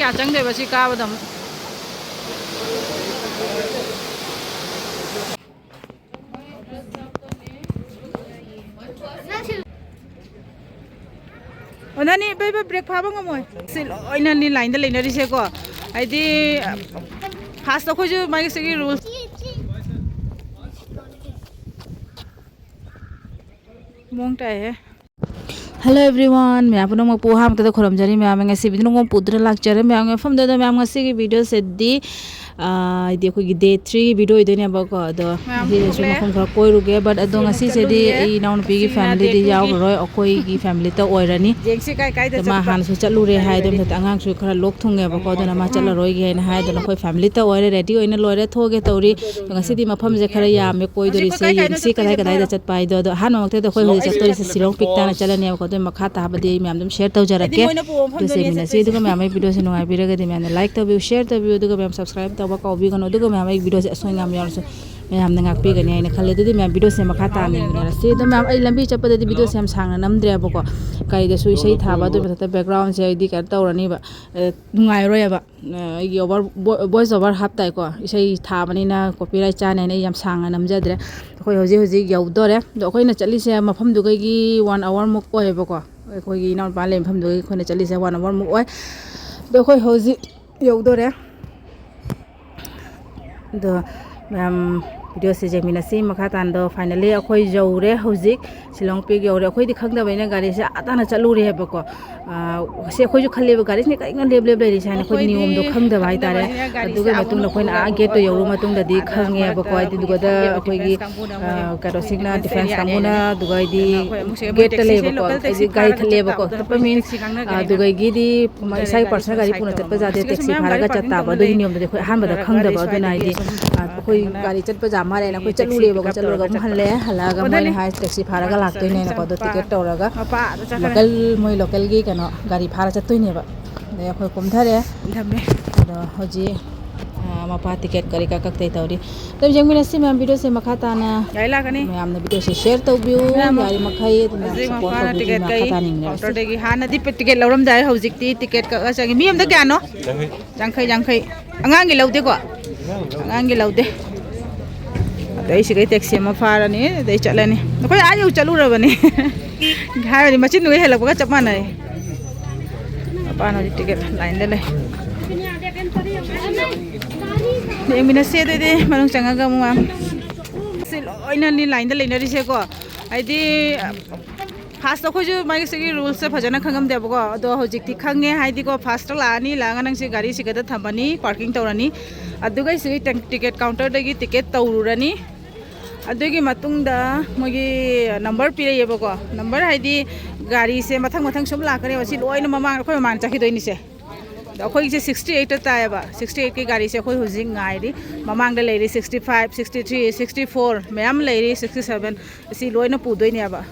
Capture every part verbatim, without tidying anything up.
ꯀꯌꯥ ꯆꯪꯗꯣꯏꯕ ꯁꯤ ꯀꯥꯕꯗ ꯑꯃꯨꯛ? ꯑꯣ, ꯅꯅꯤ ꯕ꯭ꯔꯦꯛ ꯐꯥꯕ ꯉꯝꯃꯣꯏ꯫ ꯁꯤ ꯂꯣꯏꯅꯅꯤ ꯂꯥꯏꯟꯗ ꯂꯩꯅꯔꯤꯁꯦꯀꯣ꯫ ꯍꯥꯏꯗꯤ, ꯐꯥꯁꯇ ꯑꯩꯈꯣꯏꯁꯨ ꯃꯥꯒꯤ ꯁꯤꯒꯤ ꯔꯨꯜꯁ ꯃꯑꯣꯡ ꯇꯥꯏꯍꯦ꯫ Hello everyone, ꯃꯌꯥꯝ ꯄꯨꯝꯅꯃꯛꯄꯨ ꯑꯍꯥꯟꯕꯗ ꯈꯨꯔꯨꯝꯖꯔꯤ꯫ ꯃꯌꯥꯝ ꯉꯁꯤ ꯚꯤꯗꯤꯑꯣ ꯅꯣꯡꯃ ꯄꯨꯗꯨꯅ ꯂꯥꯛꯆꯔꯦ꯫ ꯃꯌꯥꯝꯒꯤ ꯃꯐꯝꯗꯨꯗ ꯃꯌꯥꯝ ꯉꯁꯤꯒꯤ ꯚꯤꯗꯤꯑꯣꯁꯤꯗꯤ, ꯑꯥ, ꯍꯥꯏꯗꯤ ꯑꯩꯈꯣꯏꯒꯤ ꯗꯦ ꯊ꯭ꯔꯤꯒꯤ ꯚꯤꯗꯤꯑꯣ ꯑꯣꯏꯗꯣꯏꯅꯦꯕꯀꯣ꯫ ꯑꯗꯣ ꯃꯌꯥꯝ ꯉꯁꯤꯗꯁꯨ ꯊꯣꯛꯂꯛꯑꯦ꯫ ꯃꯐꯝ ꯈꯔ ꯀꯣꯏꯔꯨꯒꯦ, but ꯑꯗꯣ ꯁꯤꯃꯨꯛ ꯉꯁꯤꯁꯤꯗꯤ ꯆꯠꯂꯨꯒꯦ꯫ ꯑꯩ ꯏꯅꯥꯎꯅꯨꯄꯤꯒꯤ ꯁꯤꯅ ꯐꯦꯃꯤꯂꯤꯗꯤ ꯗꯦꯠ ꯇꯨꯒꯤ ꯌꯥꯎꯔꯔꯣꯏ, ꯑꯩꯈꯣꯏꯒꯤ ꯐꯦꯃꯤꯂꯤꯇ ꯑꯣꯏꯔꯅꯤ꯫ ꯌꯦꯡꯁꯤ ꯀꯥꯏ ꯀꯥꯏꯗ ꯑꯗꯣ ꯃꯥ ꯆꯠꯄ꯫ ꯍꯥꯟꯅꯁꯨ ꯆꯠꯂꯨꯔꯦ ꯍꯥꯏ, ꯑꯗꯨ ꯃꯊꯛꯇ ꯑꯉꯥꯡꯁꯨ ꯈꯔ ꯂꯣꯛ ꯊꯨꯡꯉꯦꯕꯀꯣ, ꯑꯗꯨꯅ ꯃꯥ ꯎꯝ꯫ ꯆꯠꯂꯔꯣꯏꯒꯦ ꯍꯥꯏꯅ ꯍꯥꯏ꯫ ꯑꯗꯨꯅ ꯑꯩꯈꯣꯏ ꯐꯦꯃꯤꯂꯤꯇ ꯑꯣꯏꯔꯦ, ꯔꯦꯗꯤ ꯑꯣꯏꯅ ꯂꯣꯏꯔꯦ, ꯊꯣꯛꯑꯒꯦ ꯇꯧꯔꯤ꯫ ꯑꯗꯣ ꯉꯁꯤꯗꯤ ꯃꯐꯝꯁꯦ ꯈꯔ ꯌꯥꯝꯃꯦ ꯍꯧꯖꯤꯛ ꯑꯩꯈꯣꯏ ꯀꯣꯏꯗꯣꯔꯤꯁꯦ, ꯀꯥꯏ ꯀꯥꯏꯅꯣ ꯌꯦꯡꯁꯤ ꯀꯗꯥꯏ ꯆꯠꯇꯣꯏꯁꯦ ꯀꯗꯥꯏꯗ ꯄꯨꯔꯣ꯫ ꯆꯠꯄ ꯍꯥꯏꯗꯣ꯫ ꯑꯗꯣ ꯑꯍꯥꯟꯕꯃꯛꯇꯗ ꯑꯩꯈꯣꯏ ꯍꯧꯖꯤꯛ ꯆꯠꯇꯣꯔꯤꯁꯦ ꯁꯤꯂꯣꯡ ꯄꯤꯛ ꯇꯥꯅ ꯆꯠꯂꯅꯦꯕꯀꯣ꯫ ꯑꯗꯨ ꯃꯈꯥ ꯇꯥꯕꯗꯤ ꯑꯩ ꯃꯌꯥꯝ ꯑꯗꯨꯝ ꯁꯤꯌꯔ ꯇꯧꯖꯔꯛꯀꯦ꯫ ꯍꯥꯏꯗꯤ ꯃꯣꯏꯅ ꯄꯨꯕ ꯃꯐꯝꯗꯨꯅꯦ ꯆꯠꯇꯣꯏꯁꯦ꯫ ꯑꯗꯨ ꯌꯦꯡꯃꯤꯟꯅꯁꯤ꯫ ꯑꯗꯨꯒ ꯃꯌꯥꯝ ꯑꯩ ꯚꯤꯗꯤꯑꯣꯁꯦ ꯅꯨꯡꯉꯥꯏꯕꯤꯔꯒꯗꯤ ꯃꯌꯥꯝꯅ ꯂꯥꯏꯛ ꯇꯧꯕꯤꯌꯨ, ꯁꯤꯌꯔ ꯇꯧꯕꯤꯌꯨ, ꯑꯗꯨꯒ ꯃꯌꯥꯝ ꯁꯕꯁꯀ꯭ꯔꯥꯏꯕ ꯇꯧꯕ ꯀꯥꯎꯕꯤꯒꯅꯨ꯫ ꯑꯗꯨꯒ ꯃꯌꯥꯝ ꯑꯩ ꯚꯤꯗꯤꯑꯣꯁꯦ ꯑꯁꯣꯏ ꯑꯉꯥꯝ ꯌꯥꯎꯔꯁꯨ ꯃꯌꯥꯝꯅ ꯉꯥꯛꯄꯤꯒꯅꯤ ꯍꯥꯏꯅ ꯈꯜꯂꯦ꯫ ꯑꯗꯨꯗꯤ ꯃꯌꯥꯝ ꯚꯤꯗꯤꯑꯣꯁꯦ ꯃꯈꯥ ꯇꯥꯅ ꯌꯦꯡꯃꯤꯟꯅꯔꯁꯤ꯫ ꯑꯗꯣ ꯃꯌꯥꯝ ꯑꯩ ꯂꯝꯕꯤ ꯆꯠꯄꯗꯗꯤ ꯚꯤꯗꯤꯑꯣꯁꯦ ꯌꯥꯝ ꯁꯥꯡꯅ ꯅꯝꯗ꯭ꯔꯦꯕꯀꯣ꯫ ꯀꯩꯗꯁꯨ ꯏꯁꯩ ꯊꯥꯕ ꯑꯗꯨ ꯃꯊꯛꯇ ꯕꯦꯛꯒ꯭ꯔꯥꯎꯟꯁꯦ ꯑꯩꯗꯤ ꯀꯩꯅꯣ ꯇꯧꯔꯅꯤꯕ, ꯑ, ꯅꯨꯡꯉꯥꯏꯔꯣꯏꯕ꯫ ꯑ, ꯑꯩꯒꯤ ꯑꯣꯚꯔ, ꯚꯣ-, ꯚꯣꯏꯁ ꯑꯣꯚꯔ ꯍꯥꯞ ꯇꯥꯏꯀꯣ꯫ ꯏꯁꯩ ꯊꯥꯕꯅꯤꯅ ꯀꯣꯄꯤꯔꯥꯏꯠ ꯆꯥꯅꯤ ꯍꯥꯏꯅ ꯑꯩ ꯌꯥꯝ ꯁꯥꯡꯅ ꯅꯝꯖꯗ꯭ꯔꯦ꯫ ꯑꯩꯈꯣꯏ ꯍꯧꯖꯤꯛ ꯍꯧꯖꯤꯛ ꯌꯧꯗꯣꯔꯦ꯫ ꯑꯗꯣ ꯑꯩꯈꯣꯏꯅ ꯆꯠꯂꯤꯁꯦ ꯃꯐꯝꯗꯨꯒꯩꯒꯤ ꯋꯥꯟ ꯑꯋꯥꯔꯃꯨꯛ ꯑꯣꯏꯌꯦꯕꯀꯣ꯫ ꯑꯩꯈꯣꯏꯒꯤ ꯏꯅꯥꯎꯅꯨꯄꯥ ꯂꯩ ꯃꯐꯝꯗꯨꯒꯤ ꯑꯩꯈꯣꯏꯅ ꯆꯠꯂꯤꯁꯦ ꯋꯥꯟ ꯑꯋꯥꯔꯃꯨꯛ ꯑꯣꯏ꯫ ꯑꯗꯣ ꯑꯩꯈꯣꯏ ꯍꯧꯖꯤꯛ ꯌꯧꯗꯣꯔꯦ꯫ ꯑꯗꯣ ꯃꯌꯥꯝ ꯚꯤꯗꯤꯑꯣꯁꯦ ꯌꯦꯡꯃꯤꯟꯅꯁꯤ ꯃꯈꯥ ꯇꯥꯅꯗꯣ꯫ Finally ꯑꯩꯈꯣꯏ ꯌꯧꯔꯦ ꯍꯧꯖꯤꯛ꯫ ꯁꯤꯂꯣꯡ ꯄꯤꯛ ꯌꯧꯔꯦ꯫ ꯑꯩꯈꯣꯏꯗꯤ ꯈꯪꯗꯕꯅꯤꯅ ꯒꯥꯔꯤꯁꯦ ꯑꯥ ꯇꯥꯅ ꯆꯠꯂꯨꯔꯦ ꯍꯥꯏꯕꯀꯣ꯫ ꯑꯥ, ꯁꯤ ꯑꯩꯈꯣꯏꯁꯨ ꯈꯜꯂꯦꯕ, ꯒꯥꯔꯤꯁꯤꯅ ꯀꯔꯤꯒꯤꯅꯣ ꯂꯦꯞ ꯂꯦꯞ ꯂꯩꯔꯤꯁꯦ ꯍꯥꯏꯅ ꯑꯩꯈꯣꯏ ꯑꯩꯈꯣꯏꯗꯤ ꯅꯤꯌꯣꯝꯗꯣ ꯈꯪꯗꯕ ꯍꯥꯏꯇꯥꯔꯦ꯫ ꯈꯪꯗꯕꯅꯤꯅ ꯒꯥꯔꯤꯁꯦ ꯑꯗꯨꯒꯤ ꯑꯥ ꯃꯇꯨꯡꯗ ꯃꯅꯨꯡ ꯑꯩꯈꯣꯏꯅ ꯑꯥ ꯄꯨꯈ꯭ꯔꯦꯕꯀꯣ꯫ ꯒꯦꯠꯇꯣ ꯌꯧꯔꯨ ꯃꯇꯨꯡꯗꯗꯤ ꯑꯗꯣ ꯈꯪꯉꯦꯕꯀꯣ꯫ ꯃꯔꯛꯇ ꯑꯗꯨꯗꯨꯒꯗ ꯈꯜꯂꯦꯕ ꯑꯩꯈꯣꯏꯒꯤ, ꯗꯤꯐꯦꯟꯁ ꯀꯥꯡꯕꯨꯅ ꯑꯥ, ꯃꯣꯏ ꯀꯩꯅꯣꯁꯤꯡꯅ, ꯑꯩꯈꯣꯏ ꯗꯤꯐꯦꯟꯁ ꯗꯤꯐꯦꯟꯁ ꯀꯥꯡꯕꯨꯅ, ꯑꯦꯔꯤꯌꯥꯅꯦꯅ꯫ ꯑꯗꯨꯒ ꯑꯩꯗꯤ ꯑꯗꯨꯅ ꯑꯩꯈꯣꯏ ꯑꯃꯨꯛꯁꯦ ꯃꯣꯏ ꯒꯦꯠꯇ ꯇꯦꯛꯁꯤꯁꯦ ꯂꯩꯕꯀꯣ꯫ ꯂꯣꯀꯦꯜ ꯇꯦꯛꯁꯤ ꯑꯩꯗꯤ ꯒꯥꯔꯤ ꯐꯥꯔꯒ ꯆꯠ ꯊꯠꯂꯦꯕꯀꯣ꯫ ꯇꯥꯕꯗꯣ ꯊꯠꯄ ꯑꯩꯈꯣꯏ ꯃꯤꯟꯁ ꯇꯦꯛꯁꯤ ꯉꯥꯡꯅꯒꯅꯤ ꯑꯗꯨꯒ ꯑꯗꯨꯒ ꯑꯩꯗꯤ ꯃꯣꯏ ꯏꯁꯥꯒꯤ ꯒꯥꯔꯤꯁꯦ ꯄꯥꯔꯁꯣꯅꯦꯜ ꯁꯥꯏꯠꯇ ꯒꯥꯔꯤ ꯑꯃꯨꯛ ꯄꯨꯅ ꯆꯠꯇꯦ, ꯄꯨꯈꯠꯂꯁꯤ꯫ ꯇꯦꯛꯁꯤ ꯃꯌꯥꯝ ꯒꯥꯔꯤ ꯐꯥꯔꯒ ꯄꯥꯔꯀꯤꯡ ꯆꯠ ꯇꯧꯅ ꯇꯥꯕ꯫ ꯑꯗꯨꯒꯤ ꯂꯩ꯫ ꯅꯤꯌꯣꯝꯗꯨꯗꯤ ꯑꯩꯈꯣꯏ ꯑꯍꯥꯟꯕꯗ ꯈꯪꯗꯕ꯫ ꯑꯗꯨꯅ ꯍꯥꯏꯗꯤ, ꯑ, ꯑꯩꯈꯣꯏ ꯒꯥꯔꯤ ꯆꯠꯄ ꯖꯥꯝ ꯃꯥꯜꯂꯦꯅ ꯑꯩꯈꯣꯏ ꯆꯠꯂꯨꯔꯦꯕꯀꯣ, ꯆꯠꯂꯨꯔꯒ ꯑꯃꯨꯛ ꯍꯜꯂꯛꯑꯦ꯫ ꯍꯜꯂꯛꯑꯒ ꯃꯣꯏꯅ ꯍꯥꯏ ꯇꯦꯛꯁꯤ ꯐꯥꯔꯒ ꯂꯥꯛꯇꯣꯏꯅꯦꯅꯀꯣ꯫ ꯑꯗꯣ ꯇꯤꯀꯦꯠ ꯇꯧꯔꯒ ꯂꯣꯀꯦꯜ, ꯃꯣꯏ ꯂꯣꯀꯦꯜꯒꯤ ꯀꯩꯅꯣ ꯒꯥꯔꯤ ꯐꯥꯔ ꯆꯠꯇꯣꯏꯅꯦꯕ꯫ ꯑꯗꯩ ꯑꯩꯈꯣꯏ ꯀꯨꯝꯊꯔꯦ꯫ ꯑꯗꯣ ꯍꯧꯖꯤꯛ ꯑ, ꯃꯄꯥ ꯇꯤꯀꯦꯠ ꯀꯔꯤ ꯀꯥ ꯀꯛꯇꯣꯏ ꯇꯧꯔꯤ꯫ ꯑꯗꯨꯝ ꯌꯦꯡꯃꯤꯟꯅꯁꯤ ꯃꯌꯥꯝ, ꯚꯤꯗꯤꯑꯣꯁꯦ ꯃꯈꯥ ꯇꯥꯅ꯫ ꯒꯥꯔꯤ ꯂꯥꯛꯀꯅꯤ꯫ ꯃꯌꯥꯝꯅ ꯚꯤꯗꯤꯑꯣꯁꯦ ꯁꯤꯌꯔ ꯇꯧꯕꯤꯌꯨ꯫ ꯃꯌꯥꯝ ꯌꯥꯔꯤꯃꯈꯩ ꯑꯗꯨꯝ ꯍꯧꯖꯤꯛ ꯁꯞꯄꯣꯔꯠ ꯃꯄꯥꯅ ꯇꯧꯕꯤꯌꯨ꯫ ꯇꯤꯀꯦꯠ ꯃꯈꯥ ꯀꯛꯏ꯫ ꯇꯥꯅ ꯌꯦꯡꯃꯤꯟꯅꯔꯁꯤ꯫ ꯀꯥꯎꯟꯇꯔꯗꯒꯤ ꯍꯥꯟꯅꯗꯤ ꯄ-, ꯇꯤꯀꯦꯠ ꯂꯧꯔꯝꯗꯥꯏ, ꯍꯧꯖꯤꯛꯇꯤ ꯇꯤꯀꯦꯠ ꯀꯛꯑ ꯆꯪꯉꯤ꯫ ꯃꯤ ꯑꯝꯗ ꯀꯌꯥꯅꯣ? ꯌꯥꯡꯈꯩ꯫ ꯌꯥꯡꯈꯩ, ꯌꯥꯡꯈꯩ꯫ ꯑꯉꯥꯡꯒꯤ ꯂꯧꯗꯦꯀꯣ? ꯑꯉꯥꯡꯒꯤ ꯂꯧꯗꯦ꯫ ꯑꯗꯩ ꯁꯤꯗꯩ ꯇꯦꯛꯁꯤ ꯑꯃ ꯐꯥꯔꯅꯤ, ꯑꯗꯩ ꯆꯠꯂꯅꯤ꯫ ꯑꯩꯈꯣꯏ ꯑꯥ ꯌꯧ ꯆꯠꯂꯨꯔꯕꯅꯤ꯫ ꯍꯥꯏꯕꯗꯤ ꯃꯆꯤꯟꯗꯨꯒ ꯍꯦꯜꯂꯛꯄꯒ ꯆꯞ ꯃꯥꯟꯅꯩ꯫ ꯃꯄꯥꯟ ꯍꯧꯖꯤꯛ ꯇꯤꯀꯦꯠ ꯂꯥꯏꯟꯗ ꯂꯩ꯫ ꯌꯦꯡꯃꯤꯟꯅꯁꯦ ꯑꯗꯨꯗꯤ ꯃꯅꯨꯡ ꯆꯪꯉꯒ ꯑꯃꯨꯛ ꯃꯌꯥꯝ꯫ ꯁꯤ ꯂꯣꯏꯅꯅꯤ ꯂꯥꯏꯟꯗ ꯂꯩꯅꯔꯤꯁꯦꯀꯣ꯫ ꯍꯥꯏꯗꯤ, ꯐꯥꯔꯁꯇ ꯑꯩꯈꯣꯏꯁꯨ ꯃꯥꯒꯤ ꯁꯤꯒꯤ ꯔꯨꯜꯁꯁꯦ ꯐꯖꯅ ꯈꯪꯉꯝꯗꯦꯕꯀꯣ꯫ ꯑꯗꯣ ꯍꯧꯖꯤꯛꯇꯤ ꯈꯪꯉꯦ꯫ ꯍꯥꯏꯗꯤꯀꯣ, ꯐꯥꯔꯁꯇ ꯂꯥꯛꯑꯅꯤ, ꯂꯥꯛꯑꯒ ꯅꯪꯁꯤ ꯒꯥꯔꯤ ꯁꯤꯒꯗ ꯊꯝꯃꯅꯤ, ꯄꯥꯔꯀꯤꯡ ꯇꯧꯔꯅꯤ꯫ ꯑꯗꯨꯒ ꯁꯤꯒꯤ ꯇꯦꯡ-, ꯇꯤꯀꯦꯠ ꯀꯥꯎꯟꯇꯔꯗꯒꯤ ꯇꯤꯀꯦꯠ ꯇꯧꯔꯨꯔꯅꯤ꯫ ꯑꯗꯨꯒꯤ ꯃꯇꯨꯡꯗ ꯃꯣꯏꯒꯤ ꯅꯝꯕꯔ ꯄꯤꯔꯛꯑꯦꯕꯀꯣ꯫ ꯅꯝꯕꯔ ꯍꯥꯏꯗꯤ ꯒꯥꯔꯤꯁꯦ ꯃꯊꯪ ꯃꯊꯪ ꯁꯨꯝ ꯂꯥꯛꯀꯅꯦꯕ꯫ ꯁꯤ ꯂꯣꯏꯅ ꯃꯃꯥꯡ, ꯑꯩꯈꯣꯏ ꯃꯃꯥꯡ ꯆꯠꯈꯤꯗꯣꯏꯅꯤꯁꯦ꯫ ꯑꯗꯣ ꯑꯩꯈꯣꯏꯒꯤꯁꯦ sixty eight ꯇꯥꯏꯌꯦꯕ꯫ Sixty eight ꯀꯤ ꯒꯥꯔꯤꯁꯦ ꯑꯩꯈꯣꯏ ꯍꯧꯖꯤꯛ ꯉꯥꯏꯔꯤ꯫ ꯃꯃꯥꯡꯗ ꯂꯩꯔꯤ sixty five, sixty three, sixty four ꯃꯌꯥꯝ ꯂꯩꯔꯤ, sixty seven꯫ ꯑꯁꯤ ꯂꯣꯏꯅ ꯄꯨꯗꯣꯏꯅꯦꯕ꯫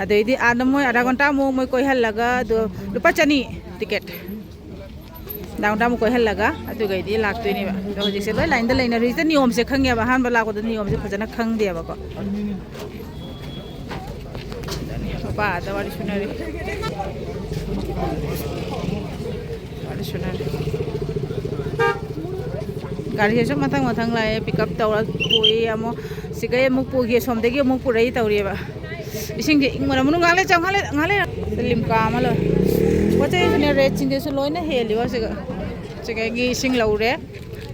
ꯑꯗꯩꯗꯤ ꯑꯥꯗ ꯃꯣꯏ ꯑꯙꯥ ꯘꯟꯇꯥꯃꯨꯛ ꯃꯣꯏ ꯀꯣꯏꯍꯜꯂꯒ ꯑꯗꯣ ꯂꯨꯄꯥ ꯆꯅꯤ ꯇꯤꯀꯦꯠ꯫ ꯑꯙꯥ ꯘꯟꯇꯥꯃꯨꯛ ꯀꯣꯏꯍꯜꯂꯒ ꯑꯗꯨꯒꯩꯗꯤ ꯂꯥꯛꯇꯣꯏꯅꯦꯕ꯫ ꯑꯗꯣ ꯍꯧꯖꯤꯛꯁꯦ ꯂꯣꯏ ꯂꯥꯏꯟꯗ ꯂꯩꯅꯔꯤꯁꯦ꯫ ꯅꯤꯌꯣꯝꯁꯦ ꯈꯪꯉꯦꯕ꯫ ꯑꯍꯥꯟꯕ ꯂꯥꯛꯄꯗ ꯅꯤꯌꯣꯝꯁꯦ ꯐꯖꯅ ꯈꯪꯗꯦꯕꯀꯣ꯫ ꯃꯄꯥ ꯑꯥꯗ ꯋꯥꯔꯤ ꯁꯨꯅꯔꯤ꯫ ꯋꯥꯔꯤ ꯁꯨꯅꯔꯤ꯫ ꯒꯥꯔꯤꯁꯦ ꯁꯨꯝ ꯃꯊꯪ ꯃꯊꯪ ꯂꯥꯛꯑꯦ, ꯄꯤꯛ ꯑꯞ ꯇꯧꯔ ꯄꯨꯏ ꯑꯃꯨꯛ, ꯁꯤꯒꯩ ꯑꯃꯨꯛ ꯄꯨꯈꯤ, ꯁꯣꯝꯗꯒꯤ ꯑꯃꯨꯛ ꯄꯨꯔꯛꯏ ꯇꯧꯔꯤꯑꯕ꯫ ꯏꯁꯤꯡꯁꯦ ꯏꯪꯕꯅ ꯃꯅꯨꯡ ꯉꯥꯏꯍꯥꯛ ꯂꯩ ꯆꯪ, ꯉꯥꯏꯍꯥꯛ ꯂꯩ, ꯉꯥꯏꯍꯥꯛ ꯂꯩꯔ ꯂꯤꯝꯀꯥ ꯑꯃ ꯂꯧꯔꯦ꯫ ꯄꯣꯠ ꯆꯩꯁꯨꯅꯦ, ꯔꯦꯠꯁꯤꯡꯗꯨꯁꯨ ꯂꯣꯏꯅ ꯍꯦꯜꯂꯤꯕ ꯁꯤꯒ꯫ ꯁꯤꯒꯒꯤ ꯏꯁꯤꯡ ꯂꯧꯔꯦ꯫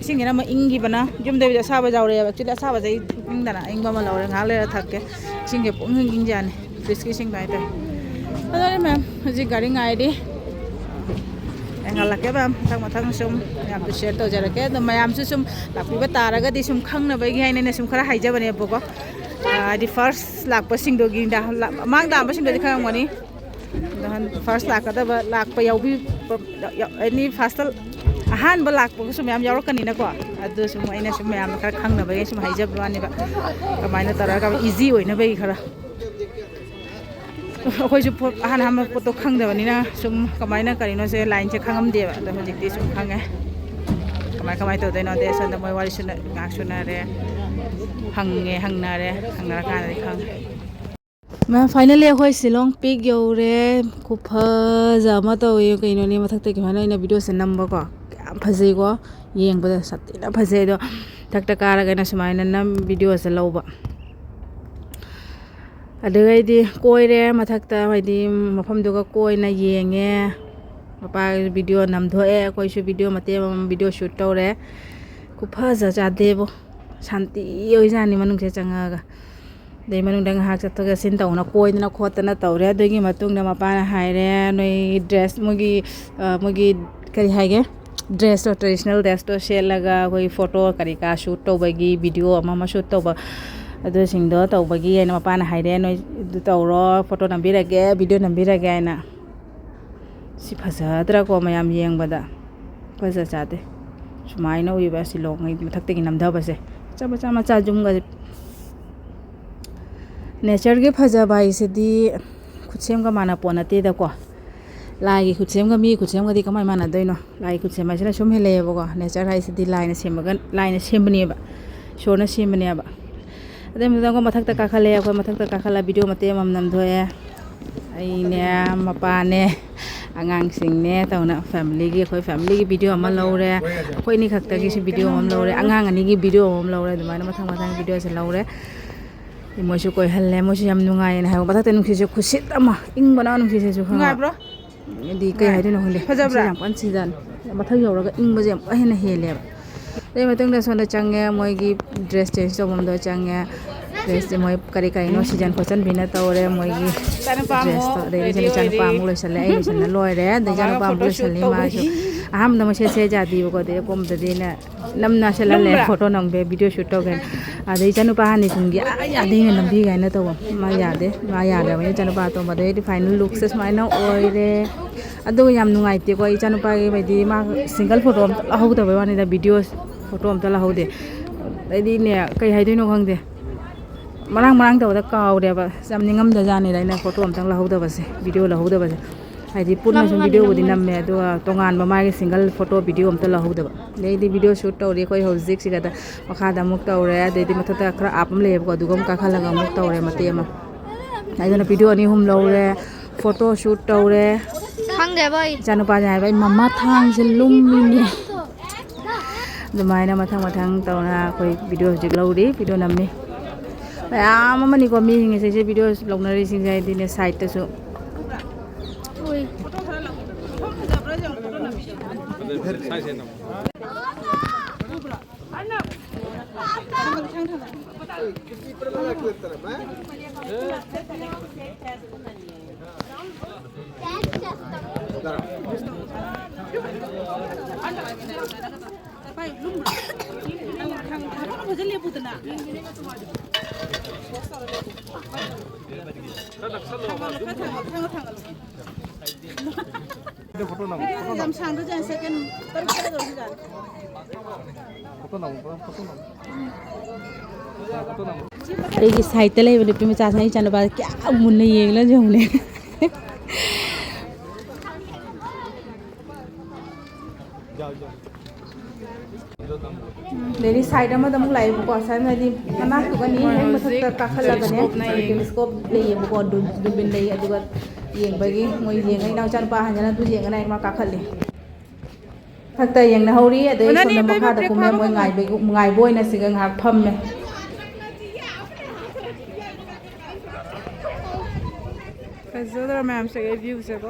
ꯏꯁꯤꯡꯁꯤꯅ ꯑꯃ ꯏꯪꯈꯤꯕꯅ, ꯌꯨꯝꯗꯒꯤꯗꯤ ꯑꯁꯥꯕ ꯌꯥꯎꯔꯛꯑꯦꯕ꯫ Actually ꯑꯁꯥꯕꯁꯦ ꯑꯩ ꯏꯪꯗꯅ ꯑꯏꯪꯕ ꯑꯃ ꯂꯧꯔꯦ, ꯉꯥꯏꯍꯥꯛ ꯂꯩꯔ ꯊꯛꯀꯦ꯫ ꯏꯁꯤꯡꯁꯦ ꯄꯨꯡ ꯏꯪ ꯏꯪꯖꯥꯅꯤ꯫ ꯐ꯭ꯔꯤꯖꯀꯤ ꯏꯁꯤꯡꯗꯣ ꯍꯥꯏꯇꯥꯔꯦ꯫ ꯑꯗꯨꯅꯦ ꯃꯌꯥꯝ, ꯍꯧꯖꯤꯛ ꯒꯥꯔꯤ ꯉꯥꯏꯔꯤ꯫ ꯌꯦꯡꯍꯜꯂꯛꯀꯦ ꯃꯌꯥꯝ, ꯃꯊꯪ ꯃꯊꯪ ꯁꯨꯝ ꯃꯌꯥꯝꯗ ꯁꯤꯌꯔ ꯇꯧꯖꯔꯛꯀꯦ꯫ ꯑꯗꯣ ꯃꯌꯥꯝꯁꯨ ꯁꯨꯝ ꯂꯥꯛꯄꯤꯕ ꯇꯥꯔꯒꯗꯤ ꯁꯨꯝ ꯈꯪꯅꯕꯒꯤ ꯍꯥꯏꯅ ꯑꯩꯅ ꯁꯨꯝ ꯈꯔ ꯍꯥꯏꯖꯕꯅꯦꯕꯀꯣ꯫ ꯑꯥ, ꯍꯥꯏꯗꯤ ꯐꯥꯔꯁ ꯂꯥꯛꯄꯁꯤꯡꯗꯨꯒꯤꯗ, ꯂꯥꯛ-, ꯃꯃꯥꯡ ꯇꯥꯕꯁꯤꯡꯗꯨꯗꯤ ꯈꯪꯉꯝꯒꯅꯤ꯫ ꯑꯗꯣ ꯍꯟ-, ꯐꯥꯔꯁ ꯂꯥꯛꯀꯗꯕ, ꯂꯥꯛꯄ ꯌꯥꯎꯕꯤ-, ꯑꯦꯅꯤ ꯐꯥꯔꯁꯇ ꯑꯍꯥꯟꯕ ꯂꯥꯛꯄꯒꯁꯨ ꯃꯌꯥꯝ ꯌꯥꯎꯔꯛꯀꯅꯤꯅꯀꯣ꯫ ꯑꯗꯨ ꯁꯨꯝ ꯑꯩꯅ ꯁꯨꯝ ꯃꯌꯥꯝꯅ ꯈꯔ ꯈꯪꯅꯕꯒꯤ ꯁꯨꯝ ꯍꯥꯏꯖꯕ ꯋꯥꯅꯦꯕ꯫ ꯀꯃꯥꯏꯅ ꯇꯧꯔꯒ ꯏꯖꯤ ꯑꯣꯏꯅꯕꯒꯤ ꯈꯔ꯫ ꯑꯩꯈꯣꯏꯁꯨ ꯄꯣꯠ, ꯑꯍꯥꯟ ꯑꯍꯥꯟꯕ ꯄꯣꯠꯇꯣ ꯈꯪꯗꯕꯅꯤꯅ ꯁꯨꯝ ꯀꯃꯥꯏꯅ ꯀꯔꯤꯅꯣꯁꯦ ꯂꯥꯏꯟꯁꯦ ꯈꯪꯉꯝꯗꯦꯕ꯫ ꯑꯗꯣ ꯍꯧꯖꯤꯛꯇꯤ ꯁꯨꯝ ꯈꯪꯉꯦ꯫ ꯀꯃꯥꯏ ꯀꯃꯥꯏꯅ ꯇꯧꯗꯣꯏꯅꯣꯗꯤ ꯁꯣꯝꯗ ꯃꯣꯏ ꯋꯥꯔꯤ ꯁꯨꯅ ꯉꯥꯏꯍꯥꯛ ꯁꯨꯅꯔꯦ, ꯍꯪꯉꯦ, ꯍꯪꯅꯔꯦ, ꯍꯪꯅꯔꯀꯥꯟꯗꯗꯤ ꯈꯪꯉꯦ꯫ ꯃꯌꯥꯝ, finally ꯑꯩꯈꯣꯏ ꯁꯤꯂꯣꯡ ꯄꯤꯛ ꯌꯧꯔꯦ꯫ ꯈꯨꯐꯖ ꯑꯃ ꯇꯧꯋꯦ꯫ ꯀꯩꯅꯣꯅꯦ, ꯃꯊꯛꯇꯒꯤ ꯁꯨꯃꯥꯏꯅ ꯑꯩꯅ videoꯁꯦ ꯅꯝꯕꯀꯣ, ꯌꯥꯝ ꯐꯖꯩꯀꯣ, ꯌꯦꯡꯕꯗ ꯁꯥꯊꯤꯅ ꯐꯖꯩ꯫ ꯑꯗꯣ ꯃꯊꯛꯇ ꯀꯥꯔꯒꯅ ꯁꯨꯃꯥꯏꯅ ꯅꯝ videoꯁꯦ ꯂꯧꯕ꯫ ꯑꯗꯨꯒꯩꯗꯤ ꯀꯣꯏꯔꯦ ꯃꯊꯛꯇ, ꯍꯥꯏꯗꯤ ꯃꯐꯝꯗꯨꯒ ꯀꯣꯏꯅ ꯌꯦꯡꯉꯦ꯫ ꯃꯄꯥ video ꯅꯝꯊꯣꯛꯑꯦ, ꯑꯩꯈꯣꯏꯁꯨ video ꯃꯇꯦꯛ ꯑꯃꯃꯝ video shoot ꯇꯧꯔꯦ꯫ ꯈꯨꯐꯖ ꯆꯥꯗꯦꯕꯣ, ꯁꯥꯟꯇꯤ ꯑꯣꯏꯖꯥꯠꯅꯤ ꯃꯅꯨꯡꯁꯦ ꯆꯪꯉꯛꯑꯒ꯫ ꯑꯗꯩ ꯃꯅꯨꯡꯗ ꯉꯥꯏꯍꯥꯛ ꯆꯠꯊꯣꯛ ꯆꯠꯁꯤꯟ ꯇꯧꯅ ꯀꯣꯏꯗꯅ ꯈꯣꯠꯇꯅ ꯇꯧꯔꯦ꯫ ꯑꯗꯨꯒꯤ ꯃꯇꯨꯡꯗ ꯃꯄꯥꯅ ꯍꯥꯏꯔꯦ, "ꯅꯣꯏ dress, ꯃꯣꯏꯒꯤ, ꯑ, ꯃꯣꯏꯒꯤ ꯀꯔꯤ ꯍꯥꯏꯒꯦ, dressꯇꯣ, traditional dressꯇꯣ ꯁꯦꯠꯂꯒ ꯑꯩꯈꯣꯏ photo ꯀꯔꯤ ꯀꯔꯥ shoot ꯇꯧꯕꯒꯤ video ꯑꯃ ꯑꯃ shoot ꯇꯧꯕ, ꯑꯗꯨꯁꯤꯡꯗꯣ ꯇꯧꯕꯒꯤ" ꯍꯥꯏꯅ ꯃꯄꯥꯅ ꯍꯥꯏꯔꯦ, "ꯅꯣꯏ ꯑꯗꯨ ꯇꯧꯔꯣ, photo ꯅꯝꯕꯤꯔꯒꯦ, video ꯅꯝꯕꯤꯔꯒꯦ" ꯍꯥꯏꯅ꯫ ꯁꯤ ꯐꯖꯗ꯭ꯔꯥꯀꯣ? ꯃꯌꯥꯝ ꯌꯦꯡꯕꯗ ꯐꯖ ꯆꯥꯗꯦ꯫ ꯁꯨꯃꯥꯏꯅ ꯎꯏꯕ ꯁꯤꯂꯣꯡ ꯃꯊꯛꯇꯒꯤ ꯅꯝꯊꯕꯁꯦ, ꯃꯆꯥ ꯃꯆꯥ ꯃꯆꯥ ꯌꯨꯝꯒꯁꯦ꯫ Natureꯒꯤ ꯐꯖꯕ ꯍꯥꯏꯁꯤꯗꯤ ꯈꯨꯠꯁꯦꯝꯒ ꯃꯥꯟꯅ ꯄꯣꯠ ꯅꯠꯇꯦꯗꯀꯣ꯫ ꯂꯥꯏꯒꯤ ꯈꯨꯠꯁꯦꯝꯒ ꯃꯤꯒꯤ ꯈꯨꯠꯁꯦꯝꯒꯗꯤ ꯀꯃꯥꯏꯅ ꯃꯥꯟꯅꯗꯣꯏꯅꯣ? ꯂꯥꯏꯒꯤ ꯈꯨꯠꯁꯦꯝ ꯍꯥꯏꯁꯤꯅ ꯁꯨꯝ ꯍꯦꯜꯂꯛꯑꯦꯕꯀꯣ꯫ Nature ꯍꯥꯏꯁꯤꯗꯤ ꯂꯥꯏꯅ ꯁꯦꯝꯕꯒ, ꯂꯥꯏꯅ ꯁꯦꯝꯕꯅꯦꯕ, ꯏꯁꯣꯔꯅ ꯁꯦꯝꯕꯅꯦꯕ꯫ ꯑꯗꯩ ꯃꯊꯛꯇ, ꯃꯊꯛꯇ ꯀꯥꯈꯠꯂꯛꯑꯦ꯫ ꯑꯩꯈꯣꯏ ꯃꯊꯛꯇ ꯀꯥꯈꯠꯂꯒ video ꯃꯇꯦꯛ ꯑꯃꯃꯝ ꯅꯝꯊꯣꯛꯑꯦ꯫ ꯑꯩꯅꯦ, ꯃꯄꯥꯅꯦ, ꯑꯉꯥꯡꯁꯤꯡꯅꯦ ꯇꯧꯅ familyꯒꯤ, ꯑꯩꯈꯣꯏ familyꯒꯤ video ꯑꯃ ꯂꯧꯔꯦ꯫ ꯑꯩꯈꯣꯏ ꯑꯅꯤ ꯈꯛꯇꯒꯤꯁꯨ video ꯑꯃ ꯂꯧꯔꯦ꯫ ꯑꯉꯥꯡ ꯑꯅꯤꯒꯤ video ꯑꯃꯃꯝ ꯂꯧꯔꯦ꯫ ꯑꯗꯨꯃꯥꯏꯅ ꯃꯊꯪ ꯃꯊꯪ videoꯁꯦ ꯂꯧꯔꯦ꯫ ꯃꯣꯏꯁꯨ ꯀꯣꯏꯍꯜꯂꯦ꯫ ꯃꯣꯏꯁꯨ ꯌꯥꯝ ꯅꯨꯡꯉꯥꯏꯌꯦꯅ ꯍꯥꯏꯕ꯫ ꯃꯊꯛꯇ ꯅꯨꯡꯁꯤꯠꯁꯦ ꯈꯨꯁꯤꯠ ꯑꯃ, ꯏꯪꯕꯅ ꯅꯨꯡꯁꯤꯠꯁꯤꯁꯨ ꯈꯪꯉꯕ? ꯅꯨꯡꯉꯥꯏꯕ꯭ꯔꯣ? ꯍꯥꯏꯗꯤ ꯀꯩ ꯍꯥꯏꯗꯣꯏꯅꯣ ꯈꯪꯗꯦ꯫ ꯐꯖꯕ꯭ꯔꯥ? ꯅꯨꯡꯁꯤꯠ ꯌꯥꯝ ꯀꯟꯅ ꯁꯤꯠꯖꯥꯠꯅꯤ꯫ ꯃꯊꯛ ꯌꯧꯔꯒ ꯏꯪꯕꯁꯦ ꯑꯃꯨꯛꯀ ꯍꯦꯟꯅ ꯍꯦꯜꯂꯦꯕ꯫ ꯑꯗꯩ ꯃꯇꯨꯡꯗ ꯁꯣꯝꯗ ꯆꯪꯉꯦ, ꯃꯣꯏꯒꯤ dress change ꯇꯧꯐꯝꯗꯣ ꯆꯪꯉꯦ꯫ Dressꯁꯦ ꯃꯣꯏ ꯀꯔꯤ ꯀꯔꯤꯅꯣ ꯁꯤꯖꯟ ꯈꯣꯠꯆꯟꯕꯤꯅ ꯇꯧꯔꯦ ꯃꯣꯏꯒꯤ dressꯇꯣ꯫ ꯑꯗꯩ ꯏꯆꯥꯅꯨꯄꯥ ꯑꯃꯨꯛ ꯂꯣꯏꯁꯜꯂꯦ, ꯑꯩ ꯂꯣꯏꯁꯟꯅ ꯂꯣꯏꯔꯦ꯫ ꯑꯗꯩ ꯏꯆꯥꯅꯨꯄꯥ ꯑꯃꯨꯛ ꯂꯣꯏꯁꯜꯂꯤ, ꯃꯥꯁꯨ ꯑꯍꯥꯟꯕꯗ ꯃꯣꯏ ꯁꯦꯠ ꯁꯦꯠ ꯌꯥꯗꯦꯕꯀꯣ꯫ ꯑꯗꯩ ꯑꯀꯣꯟꯕꯗꯗꯤ ꯑꯩꯅ ꯅꯝ ꯅꯥꯁꯤꯜꯍꯜꯂꯦ, photo ꯅꯝꯒꯦ, video shoot ꯇꯧꯒꯦ꯫ ꯑꯗꯩ ꯏꯆꯥꯅꯨꯄꯥ ꯍꯥꯟꯅ ꯊꯨꯡꯒꯤ, "ꯑꯥ, ꯌꯥꯗꯦꯅ ꯅꯝꯕꯤꯒꯦ" ꯍꯥꯏꯅ ꯇꯧꯕ꯫ ꯃꯥ ꯌꯥꯗꯦ, ꯃꯥ ꯌꯥꯗ꯭ꯔꯕꯅꯤꯅ ꯏꯆꯥꯅꯨꯄꯥ ꯑꯇꯣꯝꯕ꯫ ꯑꯗꯩꯗꯤ final lookꯁꯦ ꯁꯨꯃꯥꯏꯅ ꯑꯣꯏꯔꯦ꯫ ꯑꯗꯨꯒ ꯌꯥꯝ ꯅꯨꯡꯉꯥꯏꯇꯦꯀꯣ, ꯏꯆꯥꯅꯨꯄꯥꯒꯤ ꯍꯥꯏꯗꯤ ꯃꯥ single photo ꯑꯝꯇ ꯂꯧꯍꯧꯗꯕꯩ ꯋꯥꯅꯤꯗ, video photo ꯑꯝꯇ ꯂꯧꯍꯧꯗꯦ꯫ ꯑꯗꯩꯗꯤꯅꯦ, ꯀꯩ ꯍꯥꯏꯗꯣꯏꯅꯣ ꯈꯪꯗꯦ, ꯃꯔꯥꯡ ꯃꯔꯥꯡ ꯇꯧꯕꯗ ꯀꯥꯎꯔꯦꯕ꯫ ꯌꯥꯝ ꯅꯤꯡꯉꯝꯗꯖꯥꯠꯅꯤꯗ ꯑꯩꯅ photo ꯑꯝꯇꯪ ꯂꯧꯍꯧꯗꯕꯁꯦ, video ꯂꯧꯍꯧꯗꯕꯁꯦ꯫ ꯍꯥꯏꯗꯤ ꯄꯨꯟꯅ ꯁꯨꯝ ꯅꯝꯃꯅꯤ, ꯚꯤꯗꯤꯑꯣꯕꯨꯗꯤ ꯅꯝꯃꯅꯤ꯫ ꯅꯝꯃꯦ, ꯑꯗꯨꯒ ꯇꯣꯉꯥꯟꯕ ꯃꯥꯒꯤ ꯁꯤꯡꯒꯜ ꯐꯣꯇꯣ ꯚꯤꯗꯤꯑꯣ ꯑꯝꯇ ꯂꯧꯍꯧꯗꯕ꯫ ꯑꯗꯩꯗꯤ ꯚꯤꯗꯤꯑꯣ ꯁꯨꯠ ꯇꯧꯔꯤ ꯑꯩꯈꯣꯏ ꯍꯧꯖꯤꯛꯁꯤꯒꯗ, ꯃꯈꯥꯗ ꯑꯃꯨꯛ ꯇꯧꯔꯦ, ꯑꯗꯩꯗꯤ ꯃꯊꯛꯇ ꯈꯔ ꯑꯥꯞ ꯑꯃ ꯂꯩꯌꯦꯕꯀꯣ, ꯑꯗꯨꯒ ꯑꯃꯨꯛ ꯀꯥꯈꯠꯂꯒ ꯑꯃꯨꯛ ꯇꯧꯔꯦ ꯃꯇꯦꯛ ꯑꯃ꯫ ꯑꯗꯨꯅ ꯚꯤꯗꯤꯑꯣ ꯑꯅꯤ ꯑꯍꯨꯝ ꯂꯧꯔꯦ, ꯐꯣꯇꯣ ꯁꯨꯠ ꯇꯧꯔꯦ꯫ ꯈꯪꯗꯦꯕ ꯑꯩ꯫ ꯏꯆꯥꯅꯨꯄꯥꯁꯦ ꯍꯥꯏꯕ, "ꯑꯩ ꯃꯃꯥ ꯊꯥꯡꯁꯦ ꯂꯨꯝꯃꯤꯅꯦ"꯫ ꯑꯗꯨꯃꯥꯏꯅ ꯃꯊꯪ ꯃꯊꯪ ꯇꯧꯅ ꯑꯩꯈꯣꯏ ꯚꯤꯗꯤꯑꯣ ꯍꯧꯖꯤꯛ ꯂꯧꯔꯤ, ꯚꯤꯗꯤꯑꯣ ꯅꯝꯃꯤ꯫ ꯃꯌꯥꯝ ꯑꯃꯅꯤꯀꯣ ꯃꯤꯁꯤꯡꯁꯦ ꯁꯤ ꯚꯤꯗꯤꯑꯣ ꯂꯧꯅꯔꯤꯁꯤꯡꯁꯦ, ꯍꯥꯏꯗꯤꯅꯦ, ꯁꯥꯏꯠꯇꯁꯨ꯫ ꯎꯏ꯫ ꯌꯥꯝ ꯁꯥꯡꯗ꯭ꯔꯁꯨ ꯌꯥꯅꯤ, ꯁꯦꯀꯦꯟ ꯇꯔꯨꯛ ꯇꯔꯦꯠ ꯑꯣꯏꯔꯁꯨ ꯌꯥꯅꯤ꯫ ꯑꯩꯒꯤ ꯁꯥꯏꯠꯇ ꯂꯩꯕ ꯅꯨꯄꯤ ꯃꯆꯥꯁꯤꯅ ꯑꯩ ꯏꯆꯥꯅꯨꯄꯥꯁꯦ ꯀꯌꯥꯝ ꯃꯨꯟꯅ ꯌꯦꯡꯂ ꯌꯦꯡꯉꯨꯅꯦ꯫ ꯑꯗꯩꯗꯤ ꯁꯥꯏꯠ ꯑꯃꯗ ꯑꯃꯨꯛ ꯂꯥꯛꯑꯦꯕꯀꯣ, ꯁꯥꯏꯠ ꯑꯃꯗꯤ ꯃꯅꯥꯛꯇꯨꯒꯅꯤ, ꯍꯦꯛ ꯃꯊꯛꯇ ꯀꯥꯈꯠꯂꯒꯅꯦ ꯇꯦꯂꯤꯁꯀꯣꯞ ꯂꯩꯌꯦꯕꯀꯣ, ꯗꯨ-, ꯗꯨꯔꯕꯤꯟ ꯂꯩ, ꯑꯗꯨꯒ ꯌꯦꯡꯕꯒꯤ ꯃꯣꯏ ꯌꯦꯡꯉ, ꯏꯅꯥꯎꯆꯥ ꯅꯨꯄꯥ ꯑꯍꯟꯁꯤꯅ ꯑꯗꯨ ꯌꯦꯡꯉꯅ ꯑꯩ ꯃꯥ ꯀꯥꯈꯠꯂꯤ꯫ ꯃꯊꯛꯇ ꯌꯦꯡꯅꯍꯧꯔꯤ, ꯑꯗꯩ ꯁꯣꯝꯗ ꯃꯈꯥꯗ ꯀꯨꯝꯃꯦ, ꯃꯣꯏ ꯉꯥꯏꯕꯒꯤ, ꯉꯥꯏꯕ ꯑꯣꯏꯅ ꯁꯤꯒ ꯉꯥꯏꯍꯥꯛ ꯐꯝꯃꯦ꯫ ꯐꯖꯗ꯭ꯔꯥ ꯃꯌꯥꯝꯁꯦ, ꯚ꯭ꯌꯨꯁꯦꯀꯣ?